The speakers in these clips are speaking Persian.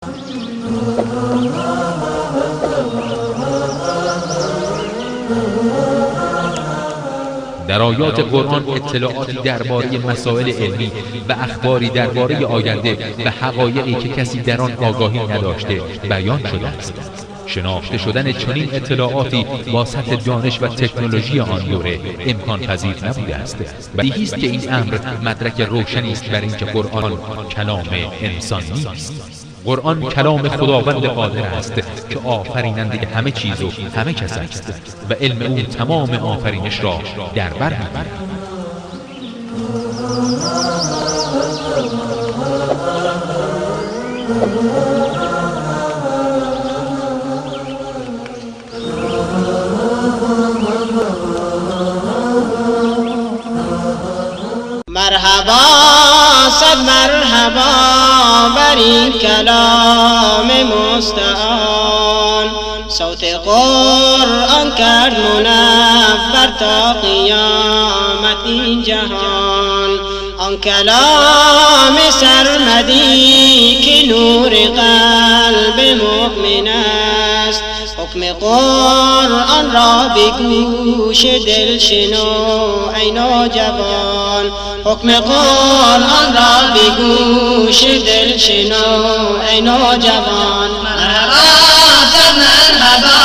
در آیات قرآن اطلاعاتی درباره مسائل علمی و اخباری درباره آینده و حقایقی که کسی در آن آگاهی نداشته بیان شده است. شناخته شدن چنین اطلاعاتی با سطح دانش و تکنولوژی آن دوره امکان پذیر نبوده است. بدیهی است که این امر مدرک روشنی است بر اینکه قرآن کلام انسان نیست. قرآن کلام خداوند قادر است که آفریننده همه چیز و همه کس است و علم او تمام آفرینش را در بر می‌گیرد. مرحبا صد مرحبا بر این کلام مستعان، صوت قرآن کرد منور تا قیامت این جهان. آن کلام سرمدی که نور قلب مؤمن است، حکم قرآن را به گوش دل شنو ای نوجوان، حکم قرآن را به گوش دل شنو ای نوجوان. مرحبا صد مرحبا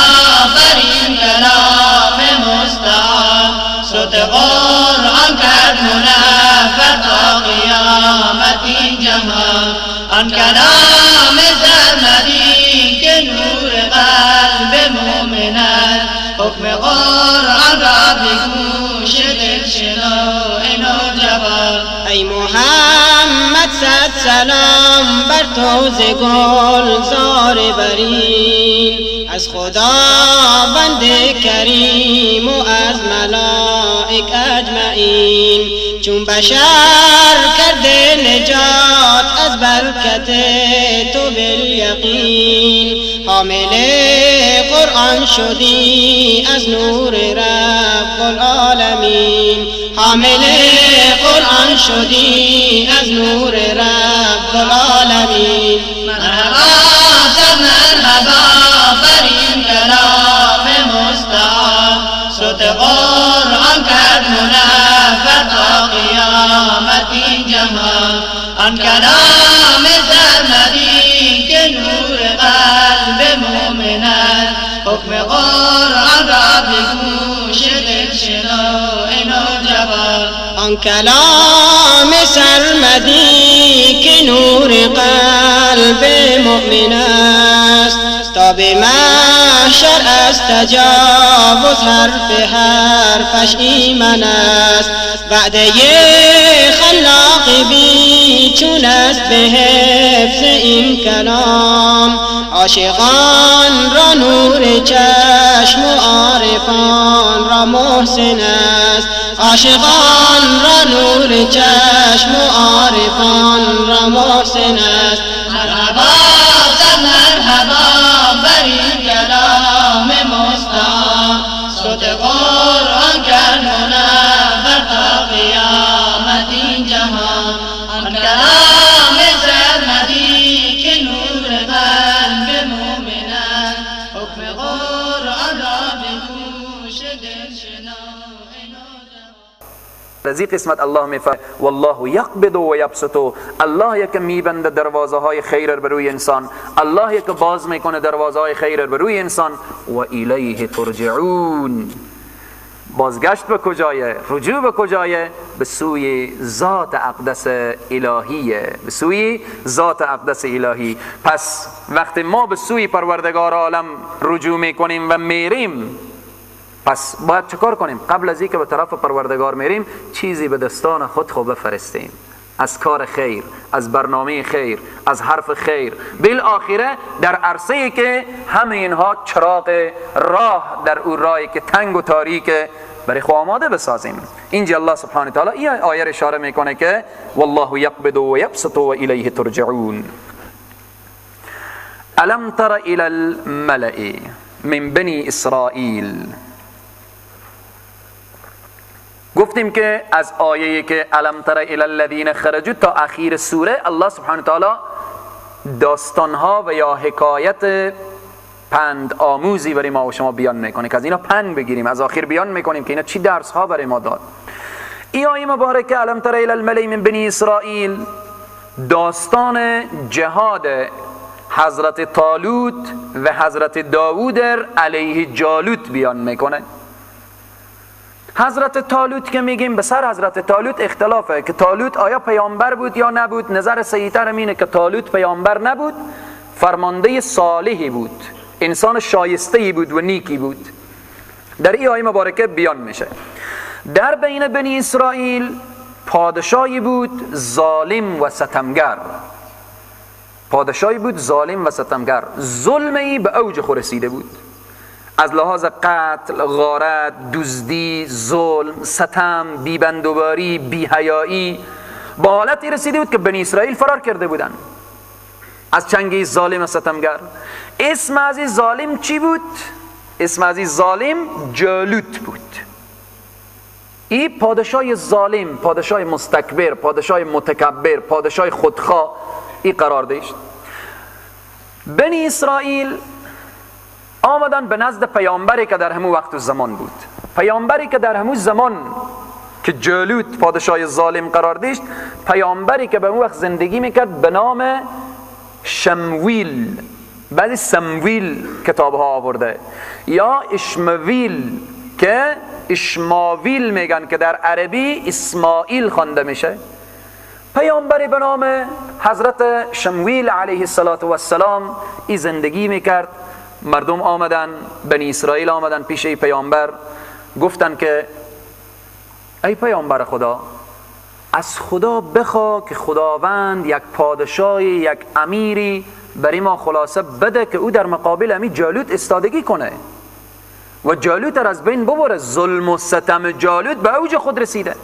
بر این کلام مستعان، صوت قرآن کرد منور تا قیامت این جهان. آن کلام سرمدی که نور قلب مؤمن است، حکم قرآن را به گوش دل شنو ای نوجوان. ای محمد صد سلام بر تو ز گلزار برین، از خداوند کریم و از ملائک اجمعین. چون بشر کرده نجات از برکت تو بالیقین، حامل قرآن شدی از نور رب العالمین، حامل قرآن شدی از نور رب العالمین. مرحبا صد مرحبا بر این کلام مستعان، صوت قرآن کرد منور تا قیامت این جهان. آن کلام سرمدی که نور قلب مؤمن است، حکم قرآن را به گوش دل شنو ای نوجوان. آن کلام سرمدی که نور قلب مؤمن است، تا به محشر از تجاوز حرف حرفش ایمن است. وعده خلاق بی چون است به حفظ این کلام، عاشقان را نور چشم و عارفان را محسن است، عاشقان را نور چشم و عارفان را محسن است. مرحبا صد مرحبا بر این کلام مستعان، صوت قرآن کرد منور تا قیامت این جهان. آن کلام سرمدی که نور قلب مؤمن است، حکم قرآن را به گوش دل شنو ای نوجوان. از این قسمت الله میفرماید والله یقبض و یبسط، الله یک میبنده دروازه های خیر بر روی انسان، الله یک باز میکنه دروازه های خیر بر روی انسان. و الیه ترجعون، بازگشت به کجایه؟ رجوع به کجایه؟ به سوی ذات اقدس الهیه، به سوی ذات اقدس الهی. پس وقتی ما به سوی پروردگار عالم رجوع میکنیم و میریم، پس باید چکار کنیم؟ قبل از اینکه به طرف پروردگار میریم چیزی به دستان خود خو بفرستیم، از کار خیر، از برنامه خیر، از حرف خیر. بالآخره در عرصه ای که همه اینها چراغ راه در او راهی که تنگ و تاریک برای خو آماده بسازیم. اینجا الله سبحانه تعالی این آیه را اشاره میکنه که والله یقبض و یبسط و الیه ترجعون. الم تر الی الملأ من بنی اسرائیل. گفتیم که از آیه که الم تر الی الذین خرجوا تا اخیر سوره الله سبحانه تعالی داستانها و یا حکایت پند آموزی برای ما و شما بیان میکنه که از اینا پند بگیریم، از آخر بیان میکنیم که اینا چی درس ها برای ما داد. ای آیه مبارکه الم تر الی الملئ من بنی اسرائیل داستان جهاد حضرت طالوت و حضرت داوود علیه جالوت بیان میکنه. حضرت طالوت که میگیم به سر حضرت طالوت اختلافه که طالوت آیا پیامبر بود یا نبود. نظر صحیح‌تر اینه که طالوت پیامبر نبود، فرمانده صالحی بود، انسان شایسته‌ای بود و نیکی بود. در این آیه مبارکه بیان میشه. در بین بنی اسرائیل پادشاهی بود ظالم و ستمگر، پادشاهی بود ظالم و ستمگر، ظلم ای به اوج خود رسیده بود، از لحاظ قتل، غارت، دزدی، ظلم، ستم، بیبندوباری، بیحیایی، با حالتی رسیده بود که بنی اسرائیل فرار کرده بودند از چنگ ظالم و ستمگر. اسم از این ظالم چی بود؟ اسم از این ظالم جالوت بود. این پادشاه ظالم، پادشاه مستکبر، پادشاه متکبر، پادشاه خودخواه ای قرار داشت. بنی اسرائیل آمدن به نزد پیامبری که در همون وقت و زمان بود، پیامبری که در همون زمان که جالوت پادشاه ظالم قرار داشت، پیامبری که به اون وقت زندگی میکرد به نام شمویل، بعضی سمویل کتاب ها آورده، یا اشمویل که اشماویل میگن که در عربی اسماعیل خوانده میشه. پیامبری به نام حضرت شمویل علیه السلام ای زندگی میکرد. مردم آمدن، بنی اسرائیل آمدن پیش ای پیامبر، گفتن که ای پیامبر خدا، از خدا بخوا که خداوند یک پادشاهی، یک امیری برای ما خلاصه بده که او در مقابل امی جالوت استادگی کنه و جالوت را از بین ببره. ظلم و ستم جالوت به اوج خود رسیده.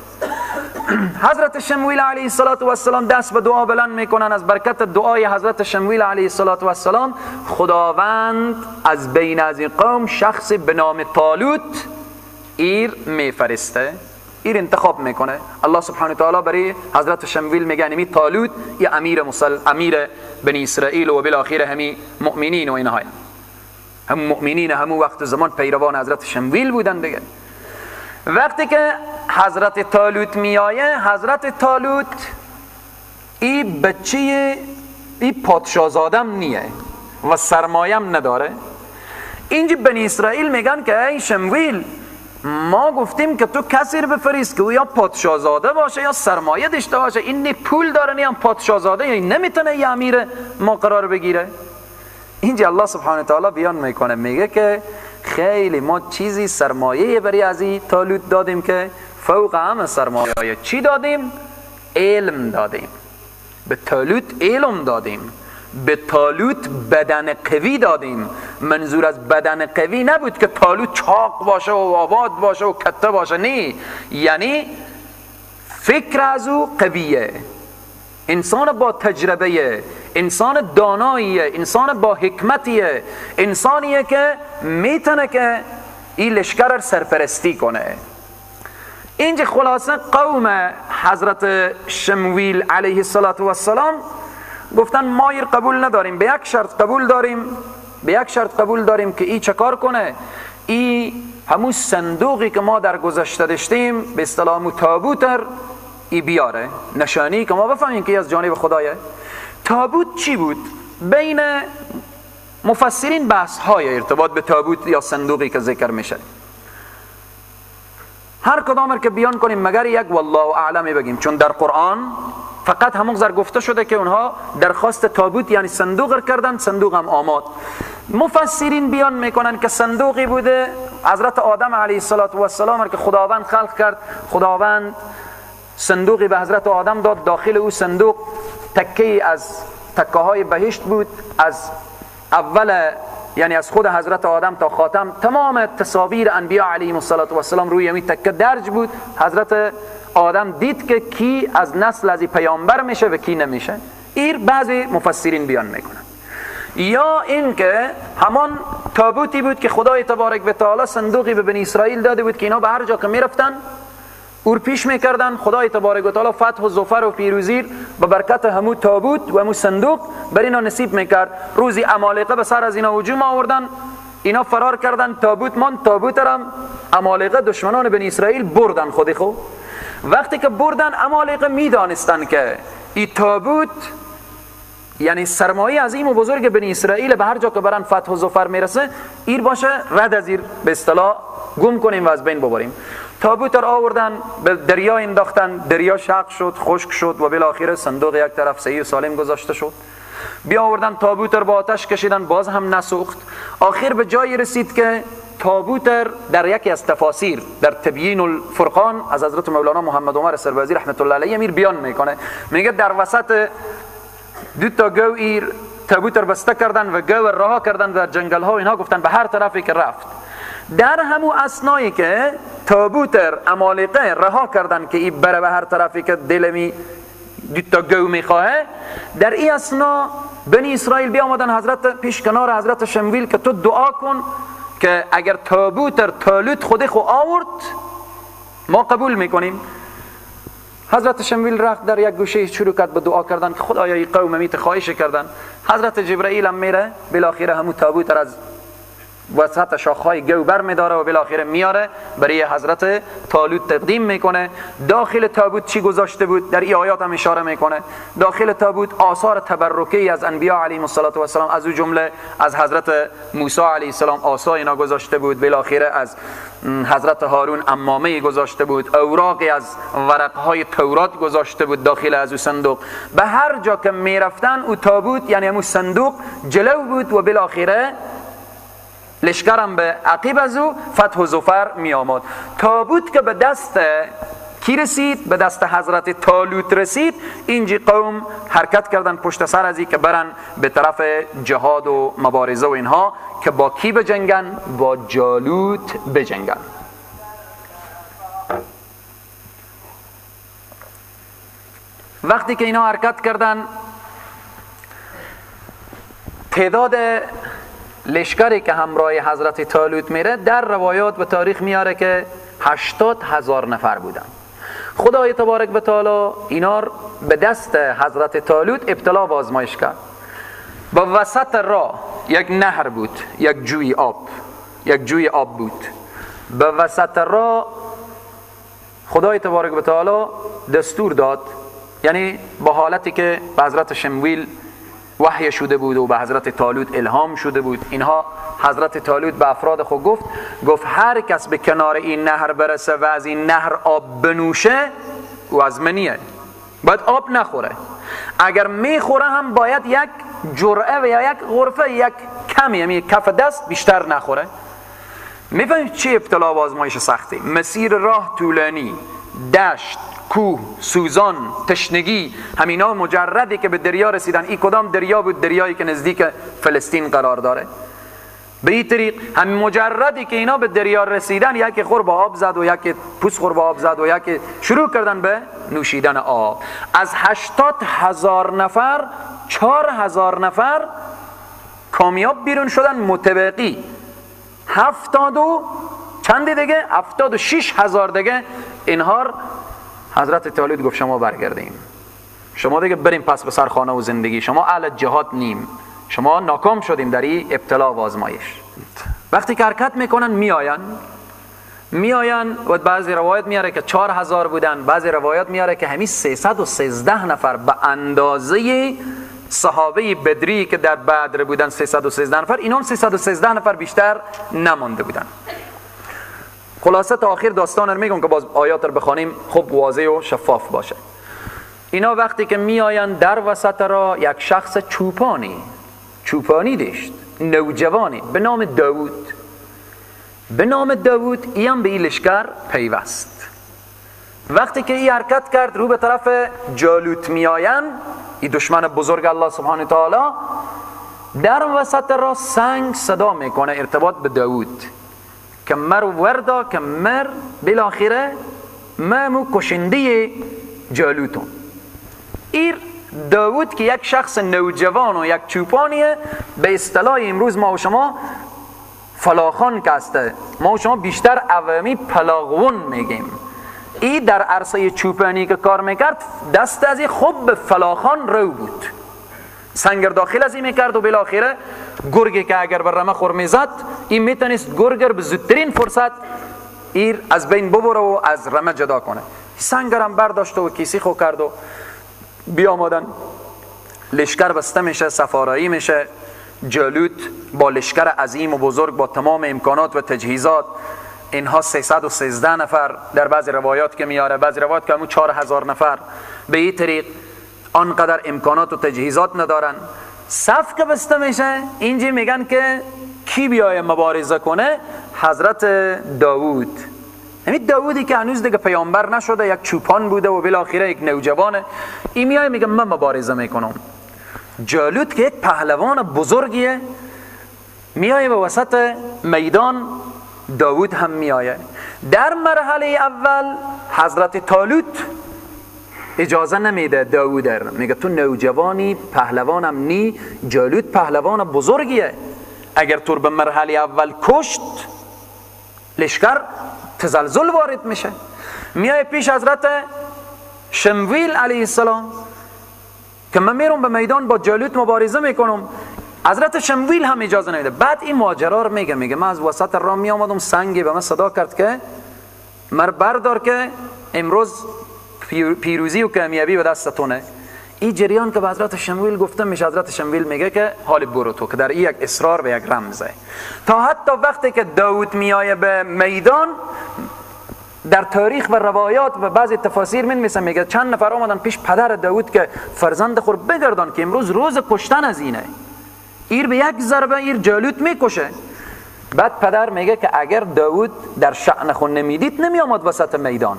حضرت شمویل علیه السلام دست به دعا بلند میکنن. از برکت دعای حضرت شمویل علیه السلام خداوند از بین از این قوم شخص به نام طالوت ایر میفرسته، ایر انتخاب میکنه. الله سبحانه و تعالی برای حضرت شمویل میگه امی طالوت یا امیر امیر بنی اسرائیل و بالاخره همی مؤمنین و اینها، هم مؤمنین همون وقت زمان پیروان حضرت شمویل بودن دیگه. وقتی که حضرت طالوت میایه، حضرت طالوت ای بچه ای پادشاهزادم نیه و سرمایم نداره. اینجا بنی اسرائیل میگن که ای شمویل، ما گفتیم که تو کسی رو بفرست که او یا پادشاهزاده باشه یا سرمایه داشته باشه، این نه پول داره نه هم پادشاهزاده، یعنی نمیتونه یه امیر ما قرار بگیره. اینجا الله سبحانه تعالی بیان میکنه، میگه که خیلی ما چیزی سرمایه برای از این طالوت دادیم که فوق همه سرمایه. چی دادیم؟ علم دادیم. به طالوت علم دادیم، به طالوت بدن قوی دادیم. منظور از بدن قوی نبود که طالوت چاق باشه و آباد باشه و کته باشه، نه، یعنی فکر از او قویه، انسان با تجربه، انسان داناییه، انسان با حکمتیه، انسانیه که میتونه که این لشکر سرپرستی کنه. اینجا خلاصه قوم حضرت شمویل علیه السلام گفتن ما ایر قبول نداریم، به یک شرط قبول داریم، به یک شرط قبول داریم که ای چکار کنه؟ ای همون صندوقی که ما در گذشته داشتیم، به اصطلاح همون تابوت ای بیاره، نشانی که ما بفهمیم که از جانب خدایه. تابوت چی بود؟ بین مفسرین بحث های ارتباط به تابوت یا صندوقی که ذکر میشه، هر کدام که بیان کنیم مگر یک والله اعلم بگیم، چون در قرآن فقط همون زر گفته شده که اونها درخواست تابوت یعنی صندوق کردن، صندوق هم آمد. مفسرین بیان میکنن که صندوقی بوده حضرت آدم علیه السلام که خداوند خلق کرد، خداوند صندوقی به حضرت آدم داد، داخل او صندوق تکه از تکه های بهشت بود، از اول یعنی از خود حضرت آدم تا خاتم تمام تصاویر انبیا علیهم السلام روی همین تکه درج بود. حضرت آدم دید که کی از نسل از پیامبر میشه و کی نمیشه. ایر بعضی مفسرین بیان میکنن، یا اینکه همان تابوتی بود که خدای تبارک و تعالی صندوقی به بنی اسرائیل داده بود که اینا به هر جا که میرفتن اور پیش میکردن. خدای تبارک و تعالی فتح و ظفر و پیروزی به برکت همو تابوت و همو صندوق بر اینا نصیب میکرد. روزی عمالقه به سر از اینا هجوم آوردن، اینا فرار کردن، تابوت مان، تابوت رم عمالقه دشمنان بنی اسرائیل بردن خودی خو. وقتی که بردن، عمالقه میدانستن که این تابوت یعنی سرمایه عظیم و بزرگ بنی اسرائیل، به هر جا که برن فتح و ظفر میرسه، ایر باشه رد از ایر به اصطلاح گم کنیم و از بین ببریم. تابوت را آوردن به دریا انداختن، دریا شق شد، خشک شد و بالاخره صندوق یک طرف صحیح و سالم گذاشته شد. بیا آوردن تابوت را با آتش کشیدن، باز هم نسوخت. آخر به جایی رسید که تابوت در یکی از تفاسیر در تبیین الفرقان از حضرت مولانا محمد عمر سربازی رحمت الله علیه میر بیان میکنه، میگه در وسط دو تا گو ایر تابوت را بسته کردن و گو رها کردن در جنگل ها و اینها، گفتن به هر طرفی که رفت. در همو اثنایی که تابوت عمالقه رها کردن که این بره به هر طرفی که دلمی دو تا گو میخواه، در این اثنا بنی اسرائیل بیامدن حضرت پیش کنار حضرت شمویل که تو دعا کن که اگر تابوت تالوت خود خو آورد ما قبول میکنیم. حضرت شمویل رفت در یک گوشه شروع کرد به دعا کردن که خدایا این قوم میت خواهش کردن. حضرت جبرئیل هم میره بالاخره همو تابوت از وسط شاخهای گو بر میداره و بالاخره میاره برای حضرت طالوت تقدیم میکنه. داخل تابوت چی گذاشته بود؟ در این آیات هم اشاره میکنه. داخل تابوت آثار تبرکی از انبیا علیهم الصلاة والسلام، از او جمله از حضرت موسی علیه السلام آثار اینا گذاشته بود، بالاخره از حضرت هارون عمامه گذاشته بود، اوراقی از ورقهای تورات گذاشته بود داخل از او صندوق. به هر جا که میرفتن او تابوت یعنی همون صندوق جلو بود و بالاخره لشکرم به عقیب از او فتح و ظفر می آمد. تابوت که به دست کی رسید؟ به دست حضرت طالوت رسید. اینجی قوم حرکت کردن پشت سر از این که برن به طرف جهاد و مبارزه و اینها، که با کی بجنگن؟ با جالوت بجنگن. وقتی که اینا حرکت کردن، تعداد لشکری که همراه حضرت طالوت میره در روایات و تاریخ میاره که 80,000 نفر بودن. خدای تبارک و تعالی اینا به دست حضرت طالوت ابتلا و آزمایش کرد. با وسط راه یک نهر بود، یک جوی آب، یک جوی آب بود. به وسط راه خدای تبارک و تعالی دستور داد، یعنی با حالتی که به حضرت شمویل وحی شده بود و به حضرت طالوت الهام شده بود، اینها حضرت طالوت به افراد خود گفت، گفت هر کس به کنار این نهر برسه و از این نهر آب بنوشه او از منیه، باید آب نخوره. اگر میخوره هم باید یک جرعه و یا یک غرفه، یک کمی، یعنی کف دست بیشتر نخوره. میفهمید چه ابتلا و آزمایش سختی؟ مسیر راه طولانی، دشت، کوه، سوزان، تشنگی، همینا مجردی که به دریا رسیدن. این کدام دریا بود؟ دریایی که نزدیک فلسطین قرار داره. به این طریق همین مجردی که اینا به دریا رسیدن، یکی خور با آب زد و یکی پوست خور با آب زد و یکی شروع کردن به نوشیدن آب. از 80,000 نفر 4,000 نفر کامیاب بیرون شدن، متبقی 70 و چند دیگه، 76,000 دیگه. اینها حضرت طالوت گفت شما برگردیم، شما دیگه بریم پس به سر خانه و زندگی، شما اهل جهاد نیم، شما ناکام شدیم در این ابتلا و آزمایش. وقتی که حرکت میکنن میآین و بعضی روایت میاره که 4,000 بودن، بعضی روایت میاره که همین 313 نفر به اندازه صحابه بدری که در بدر بودن 313 نفر، اینا هم 313 نفر بیشتر نمانده بودن. خلاصه تا آخر داستان رو میگم که باز آیات رو بخوانیم خوب واضح و شفاف باشه. اینا وقتی که میآیند در وسط را یک شخص چوپانی داشت، نوجوانی به نام داوود، به نام داوود، این به این لشکر پیوست. وقتی که این حرکت کرد رو به طرف جالوت میآیند، این دشمن بزرگ الله سبحانه تعالی، در وسط را سنگ صدا میکنه ارتباط به داوود که مر وردا که مر بالاخره مامو کشنده جالوتون. ایر داوود که یک شخص نوجوان و یک چوپانیه، به اصطلاح امروز ما و شما فلاخان که هسته، ما و شما بیشتر عوامی پلاغون میگیم. ای در عرصه چوپانی که کار میکرد دست از این خوب به فلاخان رو بود، سنگر داخل از این میکرد و بالاخره گرگی که اگر بر رمه خور میزد این میتونست گرگر به زودترین فرصت ایر از بین ببره و از رمه جدا کنه. سنگرم برداشت و کیسی خو کرد و بیامدن. لشکر بسته میشه، سفارایی میشه. جالوت با لشکر عظیم و بزرگ با تمام امکانات و تجهیزات، اینها 313 نفر در بعضی روایات که میاره، بعضی روایات که همون 4000 نفر، به این طریق آنقدر امکانات و تجهیزات ندارن. صف که بسته میشه، اینجا میگن که کی بیای مبارزه کنه؟ حضرت داوود. همین داوودی که هنوز دیگه پیامبر نشده، یک چوپان بوده و بالاخره یک نوجوانه، این میای میگه من مبارزه میکنم. جالوت که یک پهلوان بزرگیه میای به وسط میدان، داوود هم میایه. در مرحله اول حضرت طالوت اجازه نمیده داوود، میگه تو نوجوانی، پهلوانم نی، جالوت پهلوان بزرگیه، اگر تو به مرحله اول کشت لشکر تزلزل وارد میشه. میای پیش حضرت شمویل علیه السلام که من میرم به میدان با جالوت مبارزه میکنم، حضرت شمویل هم اجازه نمیده. بعد این ماجرا رو میگه، میگه من از وسط راه میآمدم، سنگی به من صدا کرد که مر بردار که امروز پیروزی و کامیابی به دستتونه. این جریان که به حضرت شمویل گفته میشه، حضرت شمویل میگه که حال برو تو، که در این یک اصرار به یک رمزه. تا حتی وقتی که داوود میایه به میدان، در تاریخ و روایات و بعضی تفاسیر من میسن میگه چند نفر آمدن پیش پدر داوود که فرزند خود بگردان که امروز روز کشتن از اینه، ایر به یک ضربه ایر جالوت میکشه. بعد پدر میگه که اگر داوود در شأن خود نمیدید نمی آمد وسط میدان.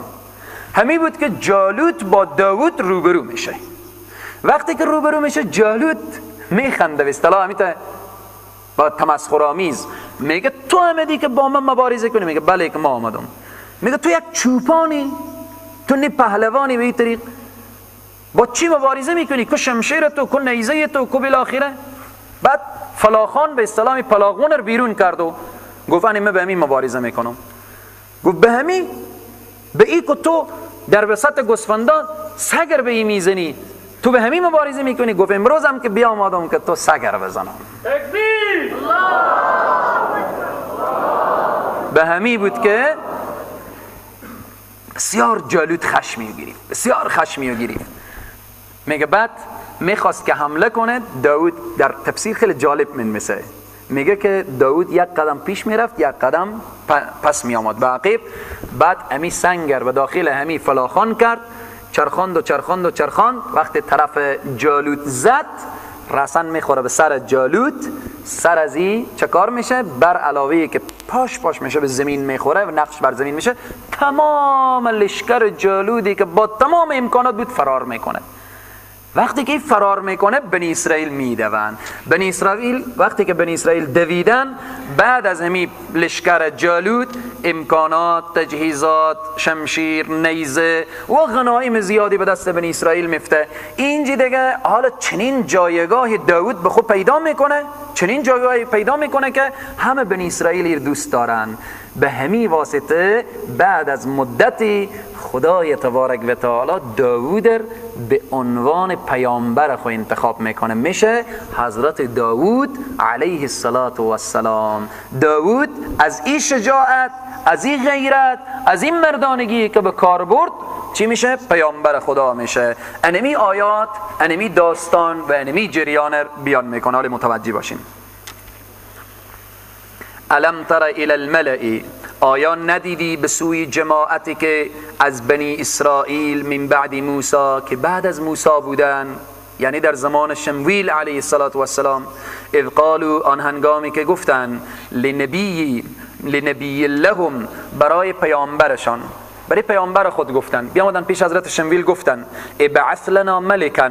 همین بود که جالوت با داوود روبرو میشه. وقتی که روبرو میشه جالوت میخنده، به اصطلاح همین با تمسخرآمیز میگه تو آمدی که با من مبارزه کنی؟ میگه بله که ما آمدم. میگه تو یک چوپانی، تو نی پهلوانی، به این طریق با چی مبارزه میکنی؟ کو شمشیر تو، کو نیزه تو، کو بالاخره. بعد فلاخان به اصطلاح پلاغون رو بیرون کرد و گفت من به همین مبارزه میکنم. گفت به همین؟ به ای که تو در وسط گوسفندان سگر به ای میزنی، تو به همین مبارزه میکنی؟ گفت امروز هم که بیامدم که تو سگر بزنم. تکبیر! به همین بود که بسیار جالوت خشمی گرفت، بسیار خشمی گرفت. میگه بعد میخواست که حمله کنه. داوود در تفسیر خیلی جالب من مثل میگه که داوود یک قدم پیش میرفت، یک قدم پس میآمد به عقب. بعد امی سنگر و داخل همی فلاخان کرد، چرخاند و چرخاند و چرخاند. وقتی طرف جالوت زد، رسن میخوره به سر جالوت، سر از این چه کار میشه؟ بر علاوه که پاش پاش میشه به زمین میخوره و نقش بر زمین میشه. تمام لشکر جالودی که با تمام امکانات بود فرار میکنه. وقتی که فرار میکنه بنی اسرائیل میدوند. بنی اسرائیل وقتی که بنی اسرائیل دویدن، بعد از همی لشکر جالوت امکانات، تجهیزات، شمشیر، نیزه و غنایم زیادی به دست بنی اسرائیل میفته. اینجی دیگه حالا چنین جایگاه داوود به خود پیدا میکنه، چنین جایگاهی پیدا میکنه که همه بنی اسرائیل دوست دارن. به همی واسطه بعد از مدتی خدای تبارک و تعالی داوود به عنوان پیامبر خود انتخاب میکنه، میشه حضرت داوود علیه السلام. داوود از این شجاعت، از این غیرت، از این مردانگی که به کار برد چی میشه؟ پیامبر خدا میشه. انمی آیات، انمی داستان و انمی جریان بیان میکنه. حالا متوجه باشین. الم تر الی الملأ، آیا ندیدی به سوی جماعتی که از بنی اسرائیل من بعد موسی، که بعد از موسی بودن، یعنی در زمان شمویل علیه السلام، اذ قالوا، آن هنگامی که گفتن لنبی لهم، برای پیامبرشان، برای پیامبر خود گفتن، بیامدن پیش حضرت شمویل گفتن ابعث لنا ملکا،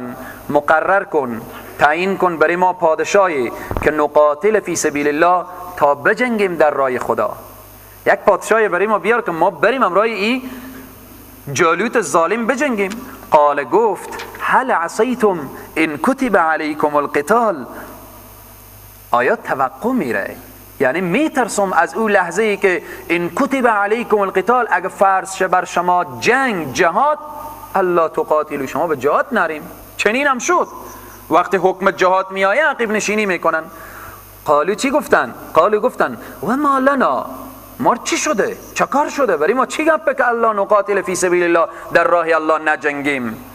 مقرر کن، تعیین کن برای ما پادشاهی که نقاتل فی سبیل الله، تا بجنگیم در راه خدا. یک پادشاهی برای ما بیار که ما بریم امرای ای جالوت ظالم بجنگیم. قال، گفت هل عصیتم ان کتب علیکم القتال، آیا توقع میره، یعنی میترسم از او لحظه ای که ان کتب علیکم القتال، اگه فرض شه بر شما جنگ جهاد، الا تقاتلوا، شما به جهاد نریم. چنین هم شد، وقتی حکم جهاد میآید عقب نشینی میکنن. قالو چی گفتن؟ قالو گفتن و ما لنا، ما چی شده؟ چه کار شده؟ برای ما چی گپه که الله نقاتل فی سبیل الله، در راه الله نجنگیم؟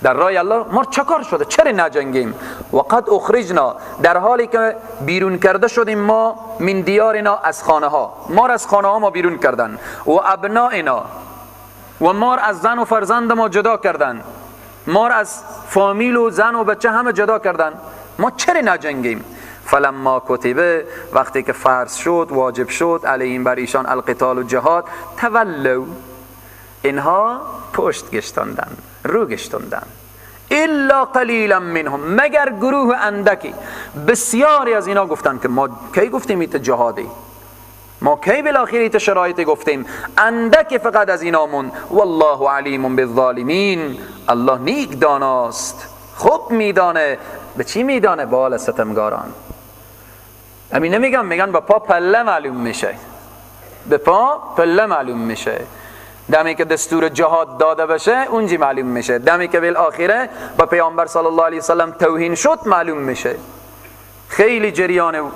در راه الله ما چه کار شده؟ چرا نجنگیم؟ و قد اخرجنا، در حالی که بیرون کرده شدیم ما، من دیارنا، از خانه ها، ما از خانه ها ما بیرون کردن، و ابنائنا، و ما از زن و فرزند ما جدا کردن، ما از فامیل و زن و بچه همه جدا کردن، ما چرا نجنگیم؟ فلما کتبه، وقتی که فرض شد، واجب شد، علیهم، بر ایشان، القتال و جهاد، تولوا، اینها پشت گشتاندن، رو گشتاندن، الا قلیلا منهم، مگر گروه اندکی. بسیاری از اینا گفتن که ما کی گفتیم ایت جهادی، ما کی بالاخره ایت شرایط گفتیم، اندکی فقط از اینا موند. والله علیم بالظالمین، الله نیک داناست، خوب میدانه. به چی میدانه؟ به حال ستمگاران. همین نمیگم، میگن با پا پله معلوم میشه، به پا پله معلوم میشه. دمی که دستور جهاد داده بشه اونجی معلوم میشه، دمی که بالآخره با پیامبر صلی الله علیه وسلم توهین شد معلوم میشه. خیلی جریان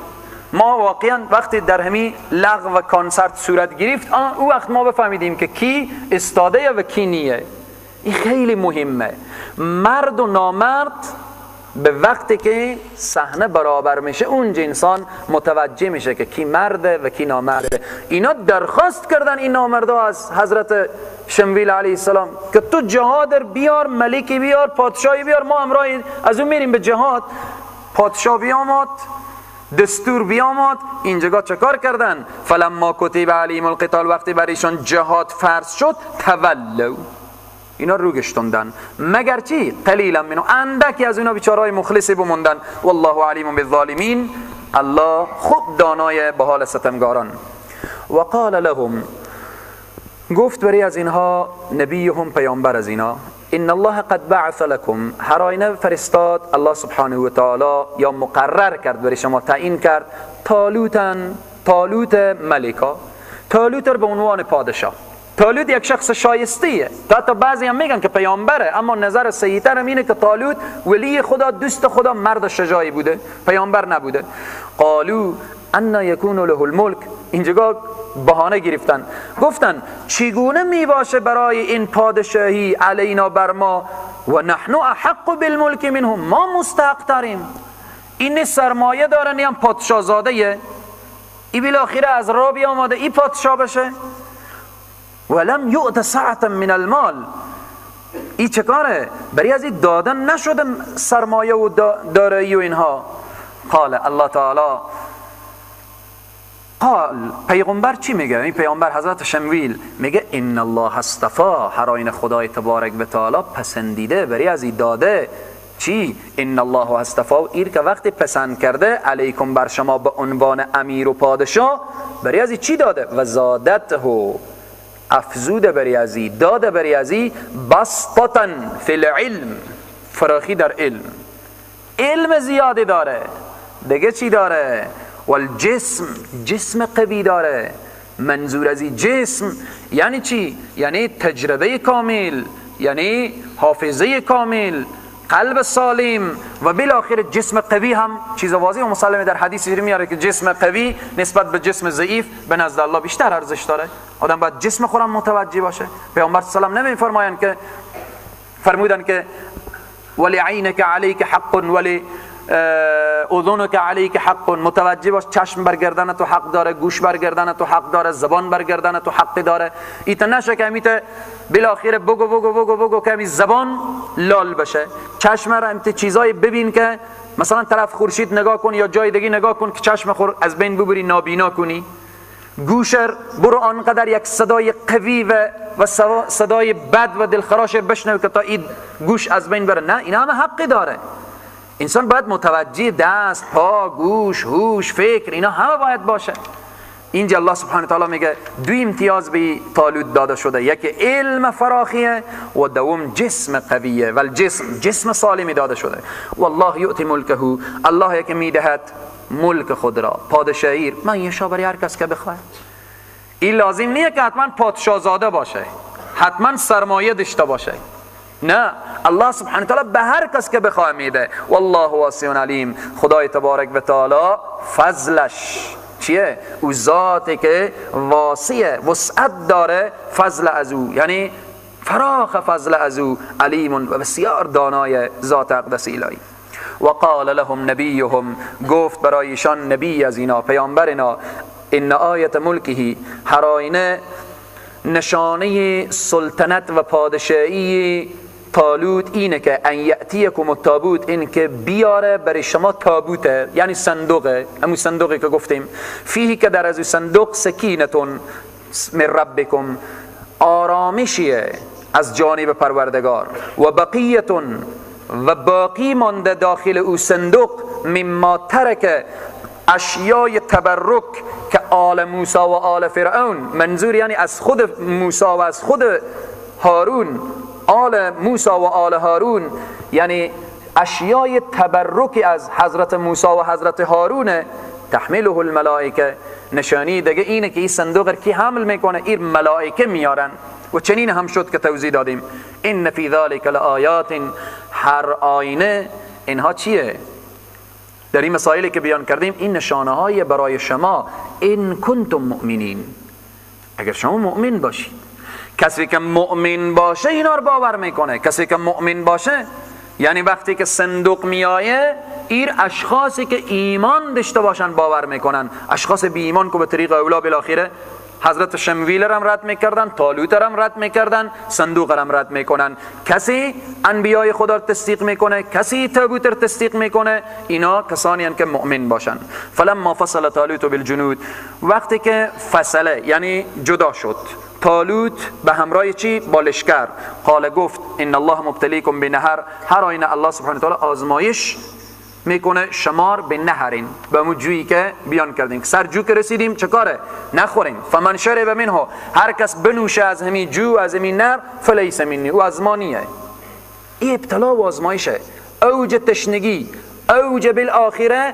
ما واقعا وقتی در همی لغو و کانسرت صورت گرفت، او وقت ما بفهمیدیم که کی استاده و کی نیه. این خیلی مهمه. مرد و نامرد به وقتی که صحنه برابر میشه اونجا انسان متوجه میشه که کی مرده و کی نامرده. اینا درخواست کردن این نامرده از حضرت شمویل علیه السلام که تو جهاد بیار، ملکی بیار، پادشاهی بیار، ما همراه از اون میریم به جهاد. پادشاه بیامد، دستور بیامد، اینجا چه کار کردن؟ فلما کتب علیهم القتال، وقتی بر ایشان جهاد فرض شد، تولوا، اینا رو گشتوندن، مگر چی؟ قلیلا منو، اندکی از اینا بیچارهای مخلصی بموندن. والله علیم بالظالمین، الله خوب دانای به حال ستمگاران. و قال لهم، گفت بری از اینها نبیهم، پیامبر از اینا، ان الله قد بعث لكم، هر آینه فرستاد الله سبحانه و تعالی، یا مقرر کرد برای شما، تعیین کرد، طالوتن، طالوت ملکا، طالوت به عنوان پادشاه. طالوت یک شخص شایستیه، تا بعضی هم میگن که پیامبره، اما نظر صحیح‌تر هم اینه که طالوت ولی خدا، دوست خدا، مرد شجاعی بوده، پیامبر نبوده. قالو ان یکون له الملک، اینجا بهانه گرفتن، گفتن چگونه میباشه برای این پادشاهی علینا، بر ما، و نحن احق بالملک منهم، ما مستحق تریم. این سرمایه داره، نیم پادشاه زاده، ای بالاخره از راه بیامده ای پادشاه بشه. ولم یؤت سعة من المال، ای چه کاره؟ برای از این دادن نشده سرمایه و دارایی و اینها. قال الله تعالی، قال، پیغمبر چی میگه؟ این پیغمبر حضرت شمویل میگه ان الله اصطفی، هر آینه خدای تبارک و تعالی پسندیده برای از این داده چی؟ ان الله اصطفی، ایر که وقتی پسند کرده علیکم، بر شما به عنوان امیر و پادشاه، برای از چی داده؟ و زادته، افزوده بری ازی، داده بری ازی، بسطة فی العلم، فراخی در علم، علم زیادی داره. دیگه چی داره؟ والجسم، جسم قوی داره. منظور از این جسم یعنی چی؟ یعنی تجربه کامل، یعنی حافظه کامل، قلب سالم، و بالاخره جسم قوی هم چیز واضح و مسلمه. در حدیث میاره که جسم قوی نسبت به جسم ضعیف به نزد الله بیشتر ارزش داره. آدم باید جسم خودم متوجه باشه. پیامبر صلی الله علیه و آله نمیفرمایند که فرمودن که ولعینک علیک حق ولی اذنک علیک حق، متوجه باش چشم بر گردن تو حق داره، گوش بر گردن تو حق داره، زبان بر گردن تو حق داره. ایت نشه که امیت بالاخره بگو بگو بگو بگو که امی زبان لال بشه. چشم را امت چیزای ببین که مثلا طرف خورشید نگاه کن یا جای دیگه نگاه کن که چشم خور از بین ببری، نابینا کنی. گوشر برو آنقدر یک صدای قوی و صدای بد و دلخراش بشنو که تا این گوش از بین بره. نه، اینا همه حقی داره. انسان باید متوجه دست، پا، گوش، هوش، فکر، اینا همه باید باشه. اینجا الله سبحانه تعالی میگه دو امتیاز به طالوت داده شده، یکی علم فراخیه و دوم جسم قویه و الجسم، جسم سالمی داده شده. والله یؤتی ملکه، الله یک میدهد ملک خود را، پادشاهی من یشا برای هر کس که بخواد. این لازم نیه که حتما پادشاهزاده باشه، حتما سرمایه داشته باشه، نه، الله سبحانه وتعالی به هر کس که بخواه میده. والله واسع علیم. خدای تبارک و تعالی فضلش چیه؟ او ذاتی که واسعه، وسعت داره، فضل از او، یعنی فراخ فضل از او، علیم و بسیار دانای ذات اقدس الهی. و قال لهم نبیهم، گفت برایشان نبی از اینا، پیامبر اینا، ان آیت ملکه، هر آینه نشانه سلطنت و پادشاهی طالوت اینه که ان یأتیکم التابوت، این که بیاره برای شما تابوته، یعنی صندوقه، همون صندوقی که گفتیم، فیه که در از او صندوق سکینتون من ربکم، آرامشیه از جانب پروردگار، و بقیتون، و باقی مانده داخل او صندوق، مما ترک، اشیای تبرک که آل موسی و آل فرعون، منظور یعنی از خود موسی و از خود هارون، آل موسی و آل هارون، یعنی اشیای تبرک از حضرت موسی و حضرت هارون، تحمله الملائکه، نشانی دیگه اینه که این صندوق کی حمل میکنه؟ این ملائکه میارن. و چنین هم شد که توضیح دادیم. ان فی ذلک لآیات، هر آینه اینها چیه؟ در این مسائلی که بیان کردیم این نشانه های برای شما، ان کنتم مؤمنین، اگر شما مؤمن باشید. کسی که مؤمن باشه اینا رو باور میکنه. کسی که مؤمن باشه یعنی وقتی که صندوق میایه، ایر اشخاصی که ایمان داشته باشن باور میکنن. اشخاص بی ایمان که به طریق اولا بالاخره حضرت شمویل هم رد میکردن، طالوت هم رد میکردن، صندوق هم رد میکنن. کسی انبیای خدا رو تصدیق میکنه، کسی تابوت رو تصدیق میکنه، اینا کسانی هستند که مؤمن باشن. فلما فصل طالوت بالجنود، وقتی که فصله یعنی جدا شد طالوت به همراه چی؟ با لشکر. قال، گفت ان الله مبتلیکم بنهر، هر آینه الله سبحانه وتعالی آزمایش میکنه شمار به نهرین، به همون جویی که بیان کردیم، سر جو که رسیدیم چه کاره؟ نخوریم. فمن شرب منه، هر کس بنوشه از همین جو، از همین نهر، فلیس منی، او از ما نیه. این ابتلا و آزمایشه، اوج تشنگی، اوج بالآخره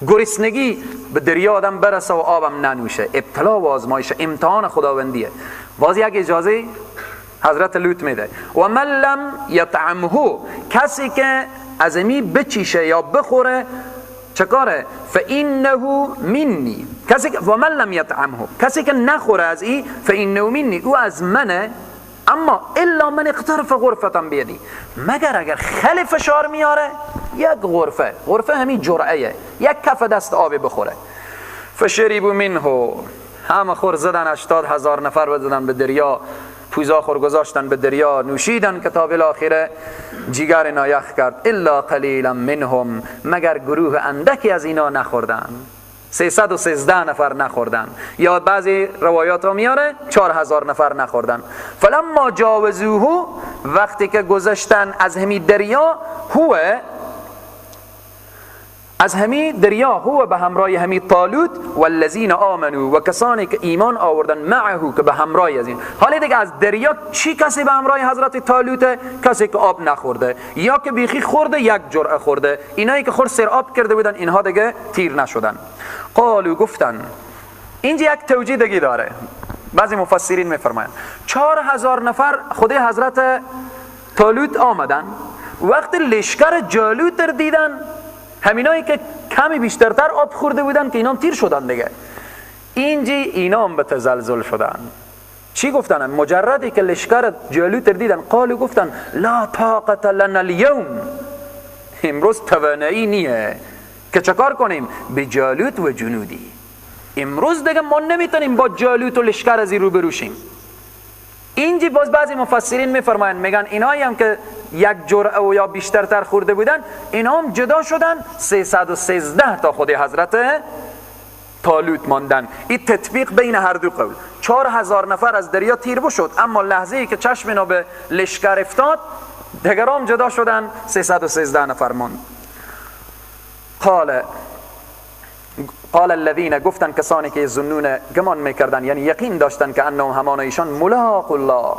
گرسنگی، به دریا آدم برسه و آبم ننوشه. ابتلا و آزمایشه، امتحان خداوندیه. باز یک اجازه حضرت لوط میده، و من لم یطعمه، کسی که از امی بچیشه یا بخوره چه کاره؟ فانه منی، کسی که و من لم یطعمه، کسی که نخوره از ای، فانه منی، او از منه، اما الا من اقترف غرفه بیدی، مگر اگر خیلی فشار میاره یک غرفه، غرفه همین جرعه، یک کف دست آب بخوره. فشربوا منه، همه خور زدن، 80,000 نفر زدن به دریا، پوزا خور گذاشتن به دریا، نوشیدن که تا بالاخره جیگر نایخ کرد. الا قلیلا منهم، مگر گروه اندکی از اینا نخوردن، 313 نفر نخوردن، یا بعضی روایات ها میاره 4000 نفر نخوردن. فلما جاوزوه، وقتی که گذشتن از همی دریا، هو از همی دریا، هو به همراه همی طالوت، والذین آمنو، و کسانی که ایمان آوردن، معه، که به همراه از این. حالا دیگه از دریا چی کسی به همراه حضرت طالوت؟ کسی که آب نخورده یا که بیخی خورده، یک جرعه خورده. اینایی که خور سر آب کرده بودن اینها دیگه تیر نشدن. قالو، گفتن. اینجا یک توجیه دیگه داره، بعضی مفسرین میفرمایند 4000 نفر خود حضرت طالوت آمدن، وقتی لشکر جالوت رو دیدن، همینایی که کمی بیشترتر آب خورده بودن که اینام تیر شدن دیگه، اینجی اینام به تزلزل شدن. چی گفتن؟ مجردی که لشکر جالوت دیدن، قالو، گفتن لا طاقت لنا اليوم، امروز توانایی نیه که چکار کنیم به جالوت و جنودی، امروز دیگه ما نمیتونیم با جالوت و لشکر از این روبرو شیم. اینجی باز بعضی مفسرین میفرمایند، میگن اینایی هم که یک جرعه و یا بیشترتر خورده بودن، اینا هم جدا شدن، 313 تا خود حضرت طالوت ماندن. این تطبیق بین هر دو قول. 4000 نفر از دریا تیر شد، اما لحظه ای که چشم اینا به لشکر افتاد، دیگرام جدا شدن، 313 نفر ماند. قال الذين، گفتن کسانی که ظنون، گمان میکردن، یعنی یقین داشتن که انهم، همان ایشان، ملاق الله،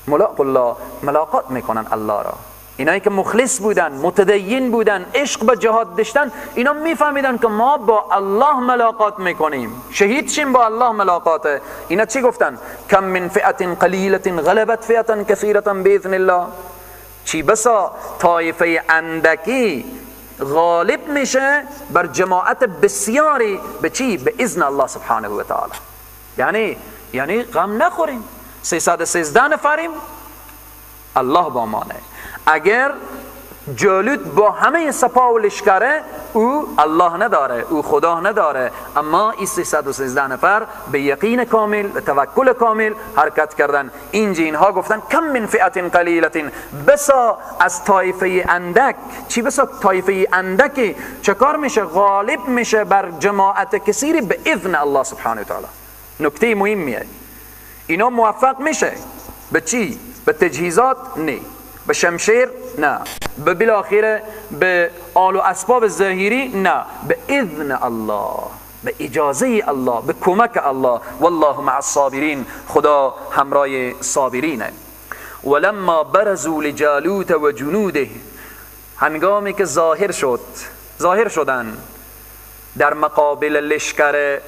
ملاق الله، ملاقات میکنن الله را. اینایی که مخلص بودن، متدین بودن، عشق به جهاد داشتن، اینا میفهمیدن که ما با الله ملاقات میکنیم، شهید شیم با الله ملاقاته. اینا چی گفتن؟ کم من فئة قلیلة غلبت فئة کثیرة باذن الله. چی بسا طایفه اندکی غالب میشه بر جماعت بسیاری، به چی؟ به اذن الله سبحانه و تعالی. یعنی غم نخوریم، 313 نفریم، الله با مانه. اگر جالوت با همه سپاه و لشکره، او الله نداره، او خدا نداره، اما این 313 نفر به یقین کامل و توکل کامل حرکت کردن. اینجا اینها گفتن کم من فئة قلیلة، بسا از طایفه اندک، چی بسا طایفه اندکی چکار میشه؟ غالب میشه بر جماعت کثیری به اذن الله سبحانه و تعالی. نکته مهمیه، اینا موفق میشه به چی؟ به تجهیزات؟ نه. به شمشیر؟ نه. به بالاخره به آل و اسباب ظاهری؟ نه. به اذن الله، به اجازه الله، به کمک الله. والله مع الصابرین، خدا همراه صابرینه. ولما برزوا لجالوت و جنوده، هنگامی که ظاهر شدن در مقابل لشکر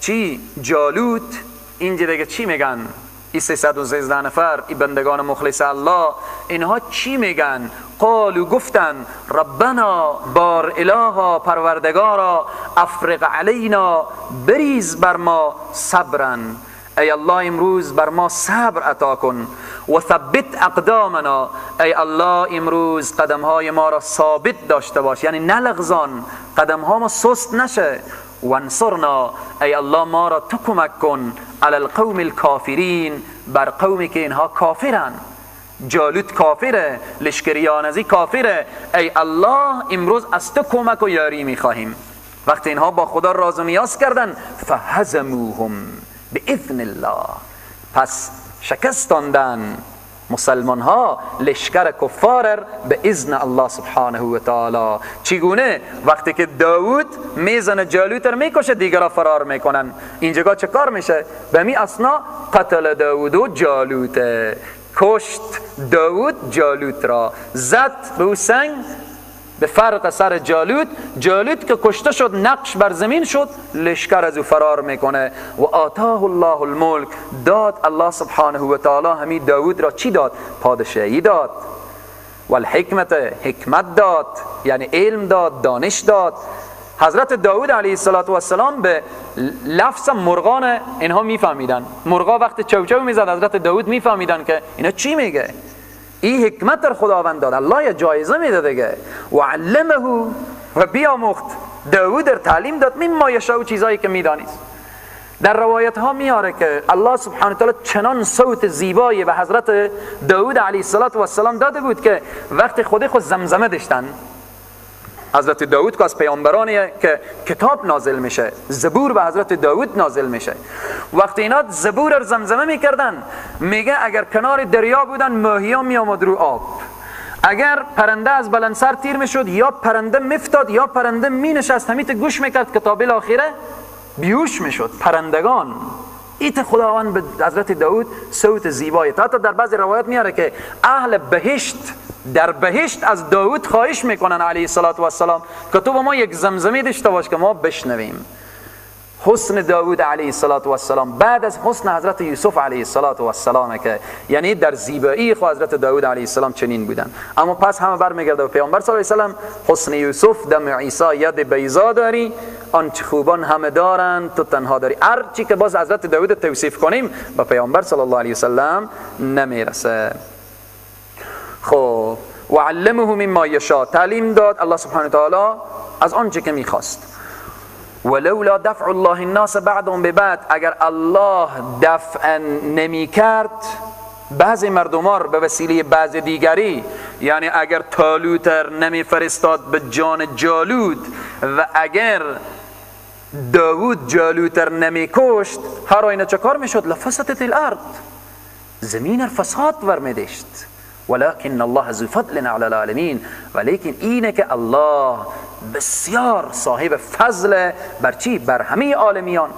چی؟ جالوت. اینجا دیگه چی میگن؟ این 313 نفر، این بندگان مخلص الله، اینها چی میگن؟ قالو، گفتن ربنا، بار الها، پروردگارا، افرغ علینا، بریز بر ما صبرا، ای الله امروز بر ما صبر عطا کن. و ثبت اقدامنا، ای الله امروز قدمهای ما را ثابت داشته باش، یعنی نلغزان، قدمها ما سست نشه. وانصرنا، ای الله ما را تو کمک کن، علی القوم الکافرین، بر قومی که اینها کافرن. جالوت کافره، لشکریان ازی کافره، ای الله امروز از تو کمک و یاری میخواهیم. وقتی اینها با خدا راز و نیاز کردن، فهزموهم باذن الله، پس شکستاندن مسلمان ها لشکر کفار به اذن الله سبحانه و تعالی. چگونه؟ وقتی که داود میزنه جالوت رو میکشه، دیگرا فرار میکنن. اینجا چه کار میشه؟ به می اثنا قتل داود و جالوت، کشت داود جالوت را، زد به او سنگ به فرق سر جالوت، جالوت که کشته شد، نقش بر زمین شد، لشکر از او فرار میکنه. و آتاه الله الملک، داد الله سبحانه و تعالی همین داود را چی داد؟ پادشاهی داد. و الحکمت، حکمت داد، یعنی علم داد، دانش داد. حضرت داود علیه السلام به لفظ مرغان اینها میفهمیدن. مرغا وقت چوچو میزد، حضرت داود میفهمیدن که اینا چی میگه. این حکمت در خداوند داد، الله یه جایزه میده دیگه. و علمه، و بیاموخت داود در تعلیم داد، مما یشاء، چیزایی که میدانست. در روایت ها میاره که الله سبحانه و تعالی چنان صوت زیبایی به حضرت داود علیه السلام داده بود که وقتی خود زمزمه داشتن، حضرت داود که از پیامبرانیه که کتاب نازل میشه، زبور به حضرت داود نازل میشه، وقتی اینا زبور رو زمزمه میکردن، میگه اگر کنار دریا بودن ماهیا میامد رو آب، اگر پرنده از بلندسر تیر میشد، یا پرنده میفتاد یا پرنده مینشست، همیت گوش میکرد که تا بالاخره بیهوش میشد پرندگان. ایت خداوند به حضرت داود صوت زیبایی، حتی در بعضی روایات میاره که اهل بهشت در بهشت از داود خواهش میکنن علیه السلام که تو با ما یک زمزمه داشته باش که ما بشنویم. حسن داود علیه السلام بعد از حسن حضرت یوسف علیه السلام که یعنی در زیبایی خود حضرت داود علیه السلام چنین بودن. اما پس همه برمیگرده به پیامبر صلی الله علیه و سلم، حسن یوسف دم عیسی ید بیضا داری، آنچه خوبان همه دارند تو تنها داری. هر چی که باز حضرت داود توصیف کنیم به پیامبر صلی الله علیه و سلم نمیرسه. خب و علمه مما یشاء، تعلیم داد الله سبحانه و تعالی از آنچه که میخواست. ولولا دفع الله الناس بعضهم ببعض، اگر الله دفع نمی کرد بعضی مردمار به وسیله بعض دیگری، یعنی اگر طالوت نمی فرستاد به جان جالوت و اگر داود جالوت نمی کشت، هر آینه چه کار می شد؟ لفسدت الارض، زمین فساد ور می داشت. ولكن الله ذو فضل علی العالمین، ولیکن اینه که الله بسیار صاحب فضل بر چی؟ بر همه عالمیان.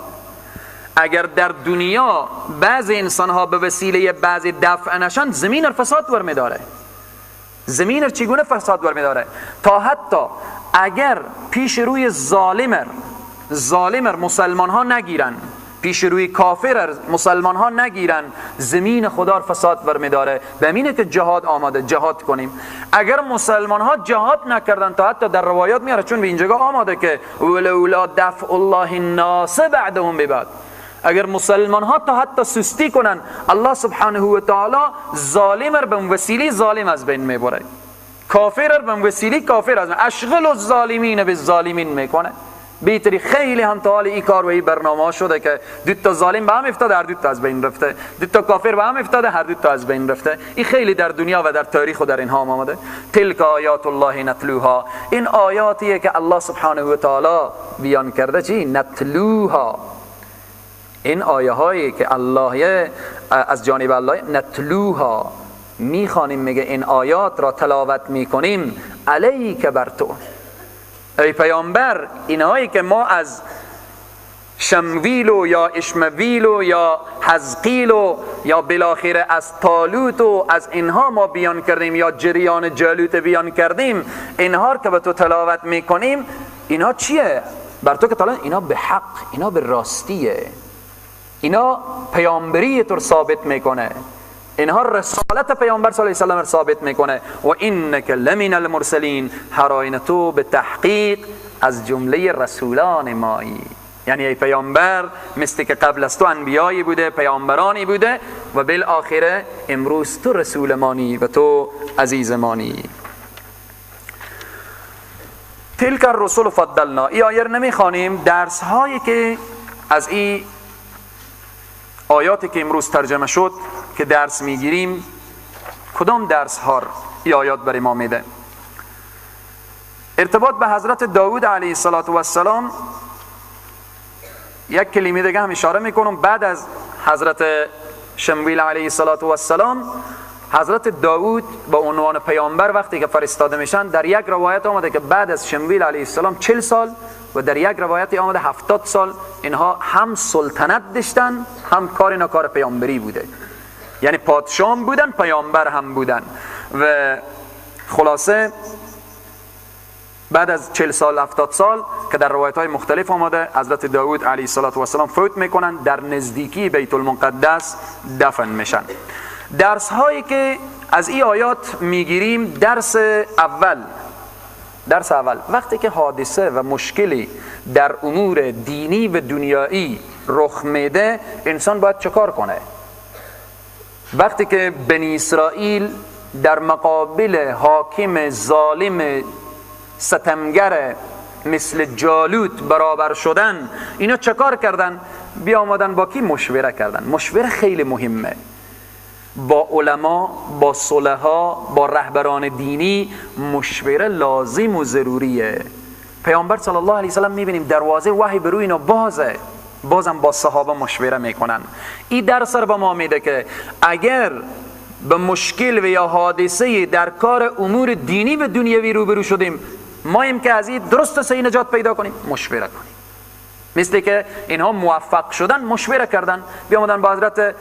اگر در دنیا بعض انسان ها به وسیله بعض دفع نشن، زمین فساد ور می داره. زمین چگونه فساد برمیداره؟ تا حتی اگر پیش روی ظالمر مسلمان ها نگیرن، پیش روی کافر مسلمان ها نگیرن، زمین خدا رو فساد برمیداره. به اینه که جهاد آماده، جهاد کنیم. اگر مسلمان ها جهاد نکردن، تا حتی در روایات میاره، چون به اینجا آماده که ولولا دفع الله الناس بعدهم ببعض، اگر مسلمان ها تا حتی سستی کنن، الله سبحانه و تعالی ظالم رو به وسیله ظالم از بین میبره، کافر رو به وسیله کافر از بین، اشغل الظالمین بالظالمین میکنه. بیتری خیلی هم تا حال این کار و این برنامه ها شده که دو تا ظالم به هم افتاده، هر دو تا از بین رفته، دو تا کافر به هم افتاده، هر دو تا از بین رفته. این خیلی در دنیا و در تاریخ و در اینها آمده. تلک آیات الله نتلوها، این آیاتیه که الله سبحانه و تعالی بیان کرده. چی؟ نتلوها، این آیه هایی که الله از جانب الله نتلوها میخوانیم، میگه این آیات را تلاوت میکنیم، علیک بر تو ای پیامبر. اینهایی که ما از شمویل و یا اشمویل و یا حزقیل و یا بالاخره از طالوت و از اینها ما بیان کردیم، یا جریان جالوت بیان کردیم، اینها که به تو تلاوت میکنیم، اینها چیه؟ بر تو که تلاوت، اینا به حق، اینا به راستیه، اینا پیامبری تو ثابت میکنه، اینها رسالت پیامبر صلی الله علیه و سلم ثابت میکنه. و انک لمن المرسلین، هر آینه تو به تحقیق از جمله رسولان مایی. یعنی ای پیامبر، مثل که قبل از تو انبیایی بوده، پیامبرانی بوده، و بالآخره امروز تو رسول مانی و تو عزیز مانی. تلک الرسل فضلنا، ای آیه رو نمیخوانیم. درس هایی که از این آیاتی که امروز ترجمه شد که درس میگیریم، کدام درس ها ای آیات برای ما میده؟ ارتباط به حضرت داود علیه السلام یک کلمه دیگه هم اشاره میکنم. بعد از حضرت شمویل علیه السلام، حضرت داود با عنوان پیامبر وقتی که فرستاده میشن، در یک روایت آمده که بعد از شمویل علیه السلام 40 سال و در یک روایت آمده 70 سال اینها هم سلطنت داشتن، هم کار اینا کار پیامبری بوده، یعنی پادشاه بودن، پیامبر هم بودن. و خلاصه بعد از 40 سال 70 سال که در روایت های مختلف آمده، حضرت داود علیه السلام فوت میکنن، در نزدیکی بیت المقدس دفن میشن. درس هایی که از این آیات میگیریم، درس اول، وقتی که حادثه و مشکلی در امور دینی و دنیایی رخ میده، انسان باید چه کار کنه؟ وقتی که بنی اسرائیل در مقابل حاکم ظالم ستمگر مثل جالوت برابر شدن، اینا چه کار کردن؟ بیامدن با کی مشوره کردن. مشوره خیلی مهمه، با علما، با صلحا، با رهبران دینی مشوره لازم و ضروریه. پیامبر صلی الله علیه و سلم میبینیم دروازه وحی به روی اینا بازه، بازم با صحابه مشوره میکنن. این درس رو به ما میده که اگر به مشکل و یا حادثه در کار امور دینی و دنیوی روبرو شدیم، ما ایم که از این درست صحیح نجات پیدا کنیم، مشوره کنیم. مثل که اینها موفق شدن، مشوره کردن، بیامدن با حضرت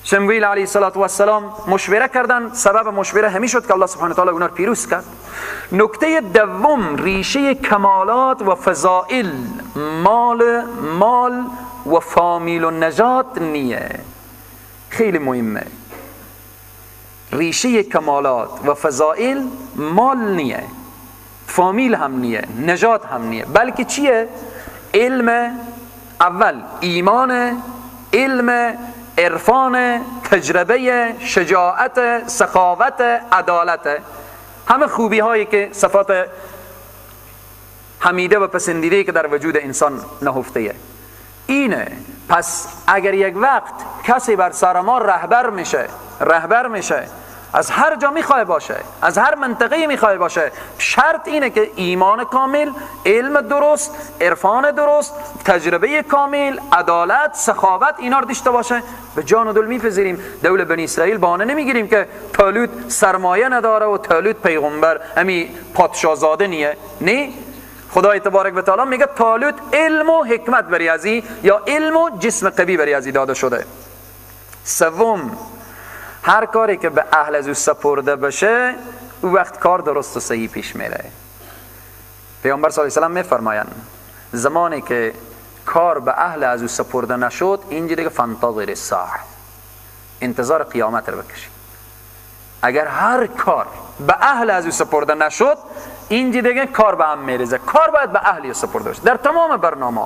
شمویل علیه السلام مشوره کردن. سبب مشوره همی شد که الله سبحانه وتعالی اونا رو پیروز کرد. نکته دوم، ریشه کمالات و فضائل مال و فامیل و نجات نیه. خیلی مهمه، ریشه کمالات و فضائل مال نیه، فامیل هم نیه، نجات هم نیه، بلکه چیه؟ علم اول، ایمان، علم، عرفان، تجربه، شجاعت، سخاوت، عدالت، همه خوبی هایی که صفات حمیده و پسندیده که در وجود انسان نهفته اینه. پس اگر یک وقت کسی بر سر ما رهبر میشه، از هر جا میخواه باشه، از هر منطقه میخواه باشه، شرط اینه که ایمان کامل، علم درست، عرفان درست، تجربه کامل، عدالت، سخاوت، اینا رو داشته باشه. به جان و دل میپذیریم. دولت بنی اسرائیل بهانه نمیگیریم که طالوت سرمایه نداره و طالوت پیغمبر امی پادشاهزاده نیه. نه، خدای تبارک و تعالی میگه طالوت علم و حکمت بری ازی، یا علم و جسم قوی بری ازی داده شده. سوم، هر کاری که به اهل از او سپرده بشه او وقت کار درست و صحیح پیش میره. پیامبر صلی الله علیه و سلم میفرمایند زمانی که کار به اهل از او سپرده نشد، اینجا دیگه فانتظر الساعه، انتظار قیامت رو بکشید. اگر هر کار به اهل از او سپرده نشد، اینجا دیگه کار به هم میریزه. کار باید به اهلی سپرده بشه در تمام برنامه.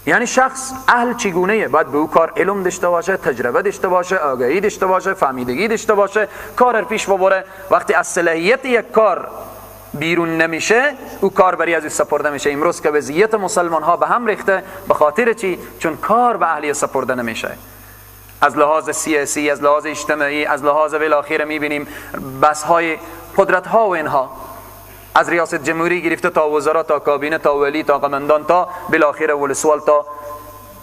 یعنی شخص اهل چگونه باید به او کار علم داشته باشه، تجربه داشته باشه، آگاهی داشته باشه، فهمیدگی داشته باشه، کار پیش ببره. وقتی از صلاحیت یک کار بیرون نمیشه، او کار بری از او سپرده میشه. امروز که وضعیت مسلمان ها به هم ریخته، به خاطر چی؟ چون کار به اهلی سپرده نمیشه. از لحاظ سیاسی، از لحاظ اجتماعی، از لحاظ بالاخره میبینیم بس های قدرت ها و اینها، از ریاست جمهوری گرفته تا وزرا، تا کابینه، تا ولی، تا قمندان، تا بالاخره ولسوال، تا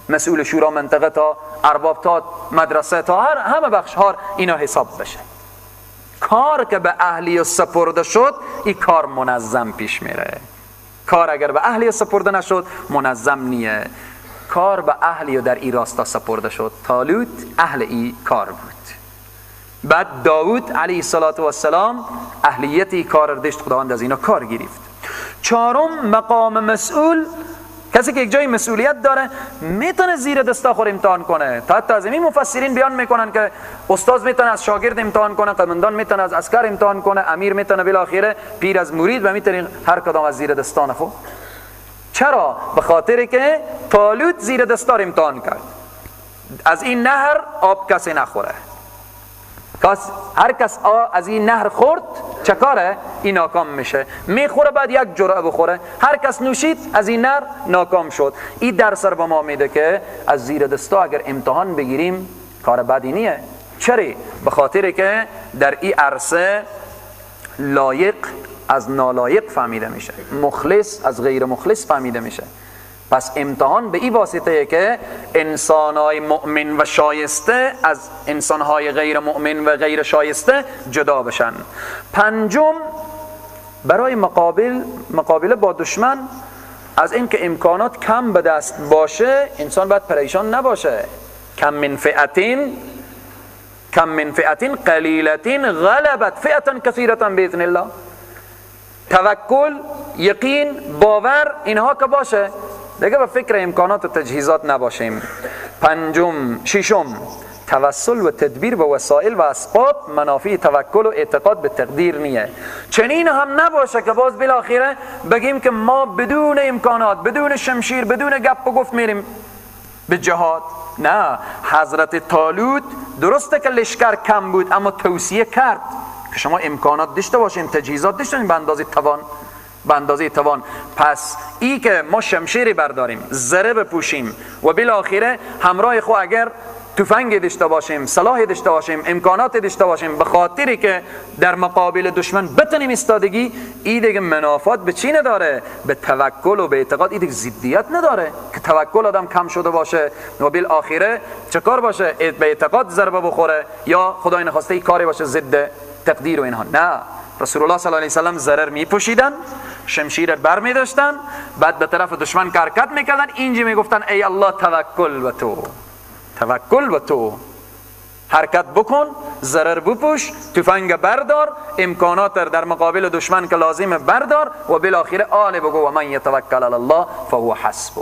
مسئول شورا منطقه، تا ارباب، تا مدرسه، تا هر همه بخش ها اینا حساب بشه. کار که به اهلی سپرده شد، این کار منظم پیش میره. کار اگر به اهلی سپرده نشد، منظم نیه. کار به اهلی در این راستا سپرده شد. طالوت اهل این کار بود. بعد داود علیه السلام اهلیت این کار داشت، خداوند از اینا کار گرفت. چهارم، مقام مسئول، کسی که یک جای مسئولیت داره میتونه زیر دستا خود امتحان کنه. تا حتی از این مفسرین بیان میکنن که استاد میتونه از شاگرد امتحان کنه، قمندان میتونه از عسکر امتحان کنه، امیر میتونه بالاخره پیر از مرید، و میتونه هر کدام از زیر دستان خود. چرا؟ به خاطر که طالوت زیر دستار امتحان کرد. از این نهر آب کسی نخوره، هر کس از این نهر خورد چه کاره؟ این ناکام میشه. میخوره بعد یک جرعه بخوره، هر کس نوشید از این نهر ناکام شد. این درس رو به ما میده که از زیر دستا اگر امتحان بگیریم کار بدی نیه. چرا؟ به خاطر که در این عرصه لایق از نالایق فهمیده میشه، مخلص از غیر مخلص فهمیده میشه. پس امتحان به این واسطه که انسانهای مؤمن و شایسته از انسانهای غیر مؤمن و غیر شایسته جدا بشن. پنجم، برای مقابله با دشمن، از اینکه امکانات کم به دست باشه انسان باید پریشان نباشه. کم من فئتین قلیلتین غلبت فئة کثیرة باذن الله. توکل، یقین، باور، اینها که باشه دیگه به فکر امکانات و تجهیزات نباشیم. ششم، توسل و تدبیر و وسایل و اسباب منافی توکل و اعتقاد به تقدیر نیه. چنین هم نباشه که باز بالاخره بگیم که ما بدون امکانات، بدون شمشیر، بدون گپ و گفت میریم به جهاد. نه، حضرت طالوت درسته که لشکر کم بود، اما توصیه کرد که شما امکانات داشته باشین، تجهیزات داشته باشین به اندازه توان، به اندازه توان. پس ای که ما شمشیری برداریم، زره بپوشیم و بالاخره همراه خو اگر تفنگ داشته باشیم، سلاح داشته باشیم، امکانات داشته باشیم، به خاطری که در مقابل دشمن بتونیم ایستادگی، ای دیگه منافات به چی نداره؟ به توکل و به اعتقاد. ای دیگه ضدیت نداره که توکل آدم کم شده باشه و بالاخره چه کار باشه؟ به اعتقاد ضربه بخوره یا خدای نخواسته ای کاری باشه ضد تقدیر و اینها. نه، رسول الله صلی الله علیه و سلم ضرر می پوشیدن، شمشیر بر می داشتن، بعد به طرف دشمن حرکت میکردن، اینجا میگفتن ای الله توکل به تو، توکل به تو، حرکت بکن، ضرر بپوش، تفنگ بردار، امکانات در مقابل دشمن که لازم بردار و بالاخره آل بگو و من یتوکل علی الله فهو حسبه.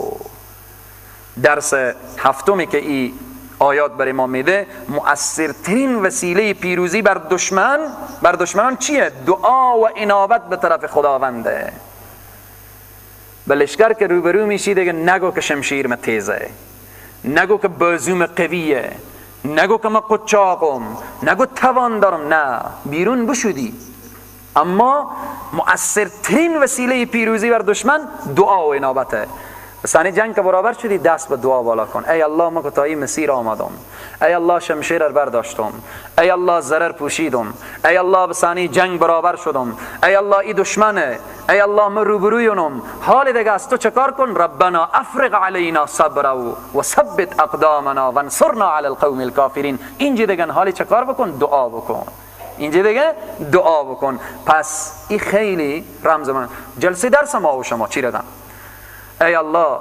درس هفتمی که ای آیات برای ما میده، مؤثرترین وسیله پیروزی بر دشمن، بر دشمنان چیه؟ دعا و انابت به طرف خداونده. به لشکر که روبرو میشی دیگه نگو که شمشیر تیزه، نگو که بازوم قویه، نگو که من قچاقم، نگو توان دارم، نه، بیرون بشودی. اما مؤثرترین وسیله پیروزی بر دشمن دعا و انابته. ثانی جنگ که برابر شدی دست به دعا بالا کن، ای الله ما که تا این مسیر آمدم، ای الله شمشیر برداشتم، ای الله ضرر پوشیدم، ای الله به ثانی جنگ برابر شدم، ای الله ای دشمنه، ای الله من روبروینم، حال دیگه از تو چکار کن؟ ربنا افرغ علینا صبرا و ثبت اقدامنا وانصرنا علی القوم الکافرین. اینجا دیگه حال چکار بکن؟ دعا بکن. اینجا دیگه دعا بکن. پس این خیلی رمز من جلسه درس ما و شما چی ردم؟ ای الله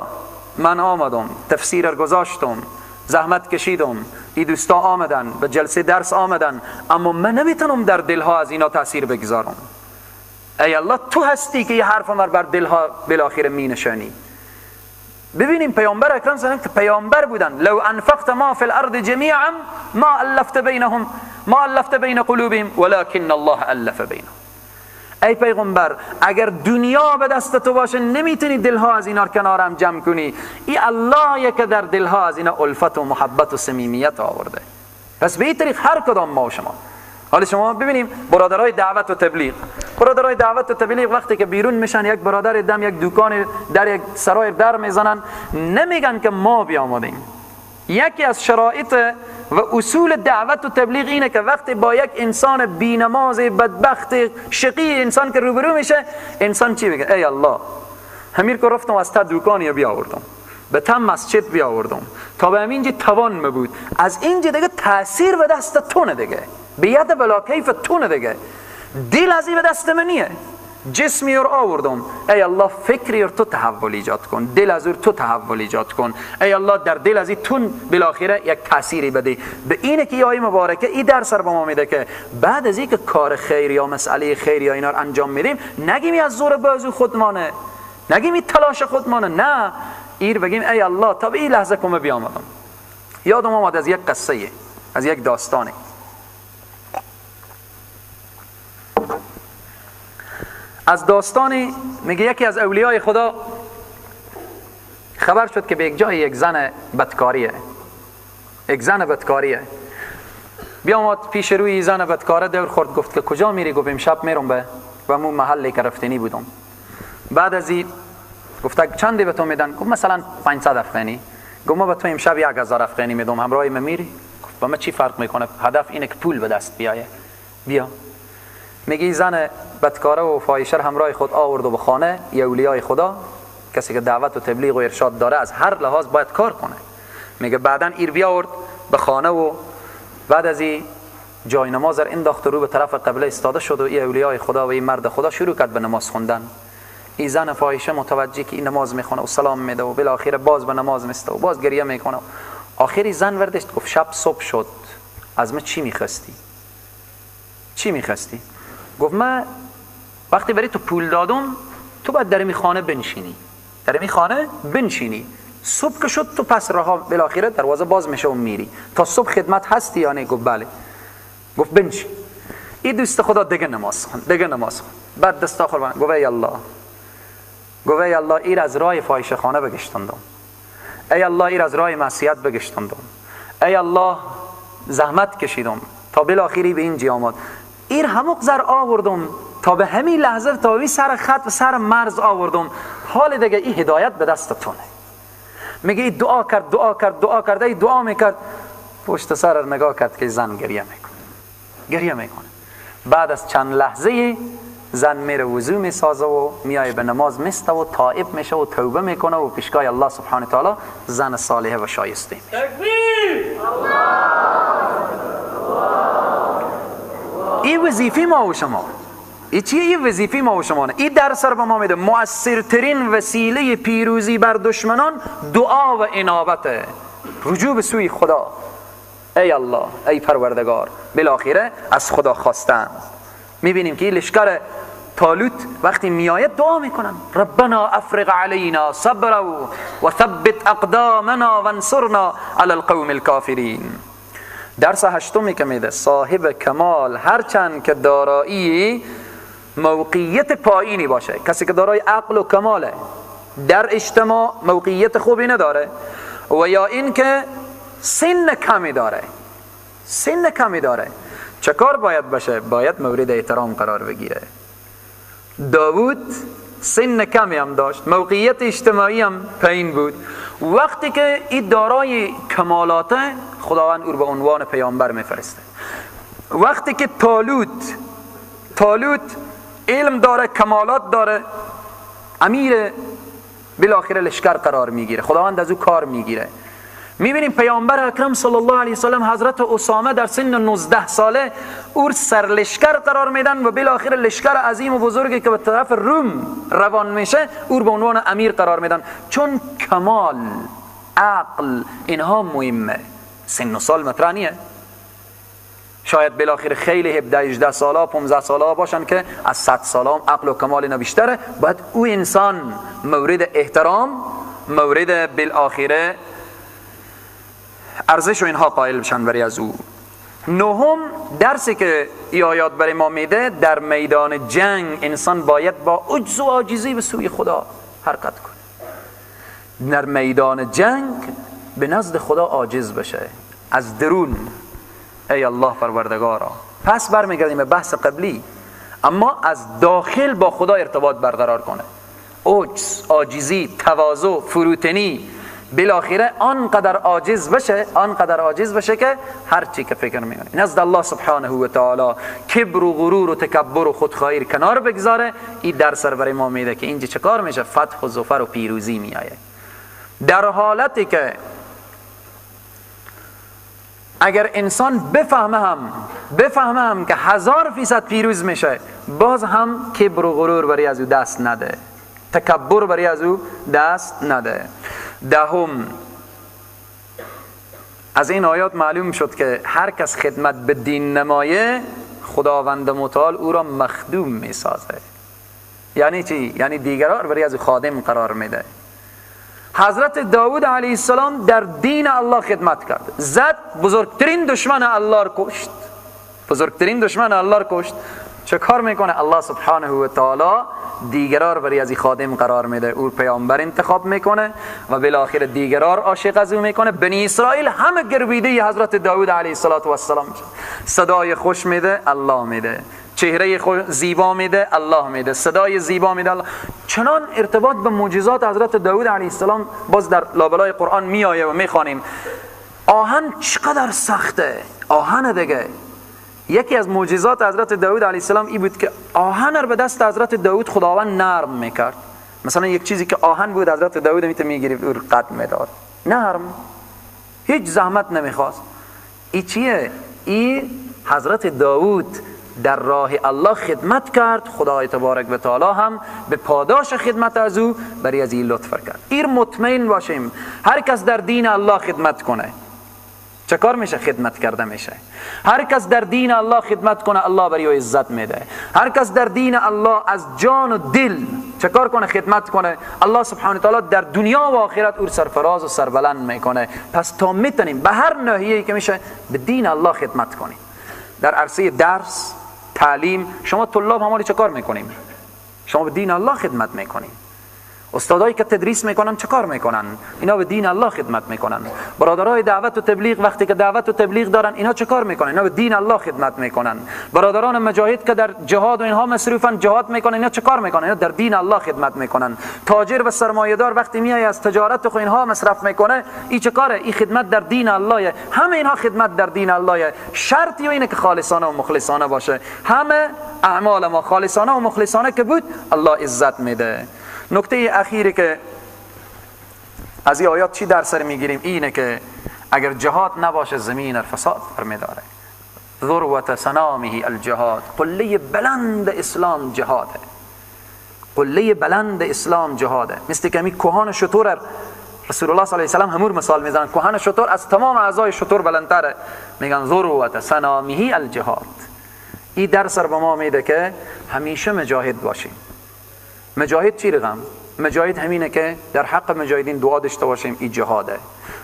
من آمدم، تفسیر گذاشتم، زحمت کشیدم، این دوستا آمدن به جلسه درس آمدن، اما من نمیتونم در دلها از اینا تاثیر بگذارم. ای الله تو هستی که یه حرف مر بر دلها بالاخره می نشانی. ببینیم پیامبر اکرم صلی الله علیه و که پیامبر بودن، لو انفقت ما فی الارض جمیعا ما الفت بینهم ما الفت بین قلوبهم ولكن الله الف بینهم. ای پیغمبر اگر دنیا به دست تو باشه نمیتونی دلها از اینا کنارم جمع کنی، ای الله که در دلها از اینا الفت و محبت و صمیمیت آورده. پس به این طریق هر کدام ما و شما، حالا شما ببینیم برادرای دعوت و تبلیغ، برادرای دعوت و تبلیغ وقتی که بیرون میشن، یک برادر دم یک دکان در یک سرای در میزنن، نمیگن که ما بیامدیم. یکی از شرایط و اصول دعوت و تبلیغ اینه که وقتی با یک انسان بینماز بدبخت شقی انسان که روبرو میشه، انسان چی میگه؟ ای الله همیر که رفتم از تا دکانی بیاوردم، به تم مسجد بیاوردم، تا به همینجا توان مبود، از اینجا دیگه تاثیر به دست تونه دیگه، به ید بلا کیف تونه دیگه، دل از این به دست منیه، جسمی رو آوردم، ای الله فکری رو تو تحول ایجاد کن، دل از تو تحول ایجاد کن، ای الله در دل از این تون بالاخره یک تأثیری بده. به اینه که آیه مبارکه این درس رو به ما میده که بعد از اینکه کار خیر یا مسئله خیر یا اینا رو انجام میدیم، نگیم از زور بازو خودمانه، نگیم این تلاش خودمانه، نه، ایر بگیم ای الله تا به این لحظه کم بیامدم. یادم آمد از یک قصه، از یک داستانه. از داستانی میگه یکی از اولیای خدا خبر شد که به یک جای یک زن بدکاریه، یک زن بدکاریه. بیامد پیش روی زن بدکاره دور خورد، گفت که کجا میری؟ گفت امشب میرم به مون محلی که رفتنی بودم. بعد از این گفت چندی به تو میدن؟ گفت مثلا 500 افغانی. گفت ما به تو امشب 1000 افغانی میدم، همراه من میری؟ گفت با من چی فرق میکنه، هدف اینه که پول به دست بیایه، بیا. میگه زن بدکاره و فاحشه همراه خود آورد و به خانه اولیای خدا، کسی که دعوت و تبلیغ و ارشاد داره از هر لحاظ باید کار کنه. میگه بعدن ایر بیاورد به خانه و بعد از این جای نماز را انداخت و رو به طرف قبله ایستاده شد و ای اولیای خدا و این مرد خدا شروع کرد به نماز خوندن. این زن فاحشه متوجه که این نماز میخونه و سلام میده و بالاخره باز به نماز میسته و باز گریه میکنه. آخری زن وردش گفت شب صبح شد، از من چی میخواستی؟ چی میخواستی؟ گفت من وقتی برای تو پول دادم تو باید در می خانه بنشینی، در می خانه بنشینی، صبح که شد تو پس رها بالاخره دروازه باز میشه و میری، تا صبح خدمت هستی یا نه؟ گفت بله. گفت بنشین. این دوست خدا دیگه نماز خون، دیگه نماز خون. بعد دست آخر گفت ای الله، گفت ای الله ایر از راه فاحشه خانه بگشتندم، ای الله ایر از راه معصیت بگشتندم، ای الله زحمت کشیدم تا بالاخره به این جا آمد، ایر همق زر آوردم تا به همین لحظه، تا به سر خط و سر مرز آوردم، حال دیگه این هدایت به دست تونه. میگه این دعا کرد، دعا کرد، دعا کرد، ای دعا میکرد، پشت سر نگاه کرد که زن گریه میکنه، گریه میکنه. بعد از چند لحظه زن میره وضو میسازه و میای به نماز میسته و تائب میشه و توبه میکنه و پیشگاه الله سبحانه تعالی زن صالحه و شایسته میشه. تکبیر! این وظیفه ما و شما، این چیه؟ این وظیفه ما و شما، این درس رو به ما میده. مؤثرترین وسیله پیروزی بر دشمنان دعا و انابته، رجوع به سوی خدا. ای الله، ای پروردگار، بالاخره از خدا خواستن. میبینیم که این لشکر طالوت وقتی میآید دعا میکنن، ربنا افرغ علینا صبرا و ثبت اقدامنا وانصرنا علی القوم الکافرین. درس هشتمی که میده، صاحب کمال هرچند که دارایی موقعیت پایینی باشه، کسی که دارای عقل و کماله در اجتماع موقعیت خوبی نداره و یا اینکه سن کمی داره، سن کمی داره، چه کار باید باشه؟ باید مورد احترام قرار بگیره. داوود سن کمی هم داشت، موقعیت اجتماعی هم پایین بود، وقتی که این دارای کمالاته خداوند او رو به عنوان پیامبر میفرسته. وقتی که طالوت علم داره، کمالات داره، امیر بالاخره لشکر قرار میگیره، خداوند از او کار میگیره. میبینیم پیامبر اکرم صلی الله علیه وسلم حضرت اسامه در سن 19 ساله او سرلشکر قرار میدن و بالاخره لشکر عظیم و بزرگی که به طرف روم روان میشه او به عنوان امیر قرار میدن. چون کمال، عقل، اینها مهمه. سن و سال مطرح نیه. شاید بالاخره خیلی 17 18 سالا 15 سالا باشن که از 100 سالا هم عقل و کمال اینا بیشتره. باید او انسان مورد احترام، مورد بالاخره ارزش و اینها قائل بشن برای از او. نهم درسی که ای آیات برای ما میده، در میدان جنگ انسان باید با عجز و عاجزی به سوی خدا حرکت کنه. در میدان جنگ به نزد خدا عاجز بشه از درون، ای الله پروردگارا. پس برمیگردیم به بحث قبلی، اما از داخل با خدا ارتباط برقرار کنه. عجز، عاجزی، تواضع، فروتنی، بالاخره آنقدر عاجز بشه، آنقدر عاجز بشه که هر چی که فکر میکنه نزد الله سبحانه و تعالی کبر و غرور و تکبر و خودخواهی کنار بگذاره. این درس رو برای ما میده که اینجا چه کار میشه؟ فتح و ظفر و پیروزی میآید. در حالتی که اگر انسان بفهمه هم که 1000% پیروز میشه، باز هم کبر و غرور برای از او دست نده، تکبر برای از او دست نده. دهم، از این آیات معلوم شد که هر کس خدمت به دین نمایه، خداوند متعال او را مخدوم میسازه. یعنی چی؟ یعنی دیگران برای از او خادم قرار میده. حضرت داود علیه السلام در دین الله خدمت کرد، زد بزرگترین دشمن الله را کشت، بزرگترین دشمن الله را کشت. چه کار میکنه؟ الله سبحانه و تعالی دیگرار برای از خادم قرار میده، او پیامبر انتخاب میکنه و بالاخره دیگرار عاشق از او میکنه. بنی اسرائیل همه گرویده حضرت داود علیه السلام میشه. صدای خوش میده، الله میده. چهره زیبا میده، الله میده. صدای زیبا میده، الله. چنان ارتباط به معجزات حضرت داود علیه السلام باز در لابلای قرآن میآیه و میخوانیم. آهن چقدر سخته، آهن دیگه. یکی از معجزات حضرت داود علیه السلام ای بود که آهن رو به دست حضرت داود خداوند نرم میکرد. مثلا یک چیزی که آهن بود حضرت داود میگرفت او قد میداد، نرم، هیچ زحمت نمیخواست. ای چیه؟ ای حضرت داود در راه الله خدمت کرد، خدای تبارک و تعالی هم به پاداش خدمت از او برای از این لطف کرد. ایر مطمئن باشیم هر کس در دین الله خدمت کنه چه کار میشه؟ خدمت کرده میشه. هر کس در دین الله خدمت کنه الله برای او عزت میده. هر کس در دین الله از جان و دل چه کار کنه؟ خدمت کنه، الله سبحانه تعالی در دنیا و آخرت او سرفراز و سربلند میکنه. پس تا میتونیم به هر ناحیه‌ای که میشه به دین الله خدمت کنیم. در عرصه درس، تعلیم، شما طلاب همالی چه کار میکنیم؟ شما به دین الله خدمت میکنیم. استادایی که تدریس میکنن چه کار میکنن؟ اینا به دین الله خدمت میکنن. برادرای دعوت و تبلیغ وقتی که دعوت و تبلیغ دارن اینا چه کار میکنن؟ اینا به دین الله خدمت میکنن. برادران مجاهد که در جهاد و اینها مصروفن جهاد میکنن، اینا چه کار میکنن؟ اینا در دین الله خدمت میکنن. تاجر و سرمایه‌دار وقتی میای از تجارت خو اینها مصرف میکنه، این چه کاره؟ این خدمت در دین الله. همه اینها خدمت در دین الله. شرطی اینه که خالصانه و مخلصانه باشه. همه اعمال ما خالصانه و مخلصانه که بود الله عزت میده. نکته اخیری که از این آیات چی در سر میگیریم اینه که اگر جهاد نباشه زمین فساد برمیداره. ذروة سنامه الجهاد، قله بلند اسلام جهاده. قله بلند اسلام جهاده. مثل که همی کوهان شتر رسول الله صلی الله علیه و سلم همور مثال میزنن، کوهان شتر از تمام اعضای شتر بلندتره. میگن ذروة سنامه الجهاد. این درس رو به ما میده که همیشه مجاهد باشیم. مجاهد چی رقم؟ مجاهد همینه که در حق مجاهدین دعا داشته باشیم، این جهاده.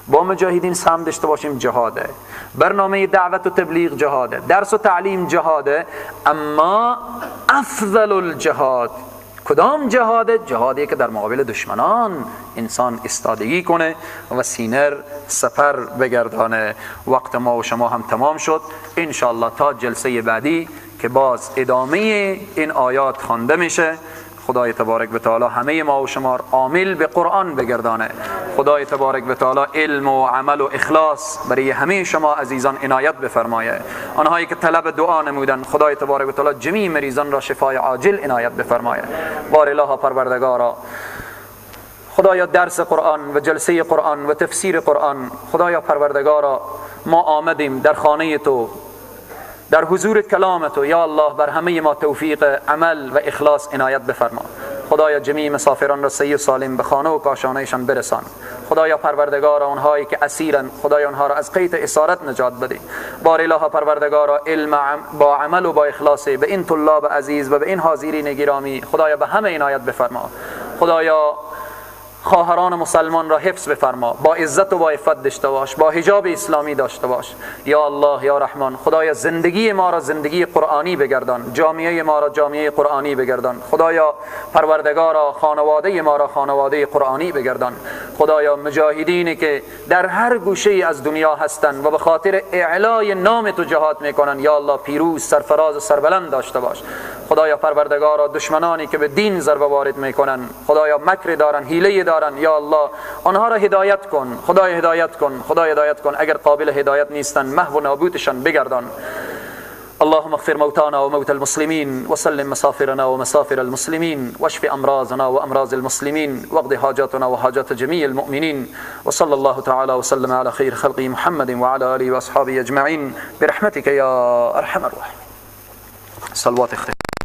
با مجاهدین سهم داشته باشیم، جهاده. برنامه دعوت و تبلیغ جهاده، درس و تعلیم جهاده. اما افضل الجهاد کدام جهاده؟ جهادی که در مقابل دشمنان انسان استادگی کنه و سینر سپر بگردانه. وقت ما و شما هم تمام شد. انشاءالله تا جلسه بعدی که باز ادامه این آیات خوانده میشه، خدای تبارک و تعالی همه ما و شما عامل به قرآن بگردانه. خدای تبارک و تعالی علم و عمل و اخلاص برای همه شما عزیزان عنایت بفرمایه. آنهایی که طلب دعا نمودن خدای تبارک و تعالی جمیع مریضان را شفای عاجل عنایت بفرمایه. بار الله پروردگارا، خدایا درس قرآن و جلسه قرآن و تفسیر قرآن، خدایا پروردگارا ما آمدیم در خانه تو، در حضور کلام تو، یا الله بر همه ما توفیق عمل و اخلاص عنایت بفرما. خدایا جمیع مسافران را صحیح و سالم به خانه و کاشانهشان برسان. خدایا پروردگارا آنهایی که اسیرن، خدایا آنها را از قید اسارت نجات بده. بار اله پروردگارا علم با عمل و با اخلاص به این طلاب عزیز و به این حاضرین گرامی خدایا به همه عنایت بفرما. خدایا خواهران مسلمان را حفظ بفرما، با عزت و با عفت داشته باش، با حجاب اسلامی داشته باش. یا الله یا رحمان، خدایا زندگی ما را زندگی قرآنی بگردان، جامعه ما را جامعه قرآنی بگردان. خدایا پروردگارا خانواده ما را خانواده قرآنی بگردان. خدایا مجاهدینی که در هر گوشه از دنیا هستند و به خاطر اعلای نام تو جهاد میکنن، یا الله پیروز، سرفراز و سربلند داشته باش. خدایا پروردگارا دشمنانی که به دین ضربه وارد میکنن، خدایا مکر دارن، حیله دارن، یا الله آنها را هدایت کن. خدای هدایت کن، خدای هدایت کن. اگر قابل هدایت نیستن محو و نابودشان بگردان. اللهم اغفر موتانا وموتى المسلمين، وسلم مسافرنا ومسافر المسلمين، واشف أمراضنا وأمراض المسلمين، واقض حاجاتنا وحاجات جميع المؤمنين، وصلى الله تعالى وسلم على خير خلقه محمد وعلى آله وأصحابه أجمعين برحمتك يا أرحم الراحمين. صلوات اختم.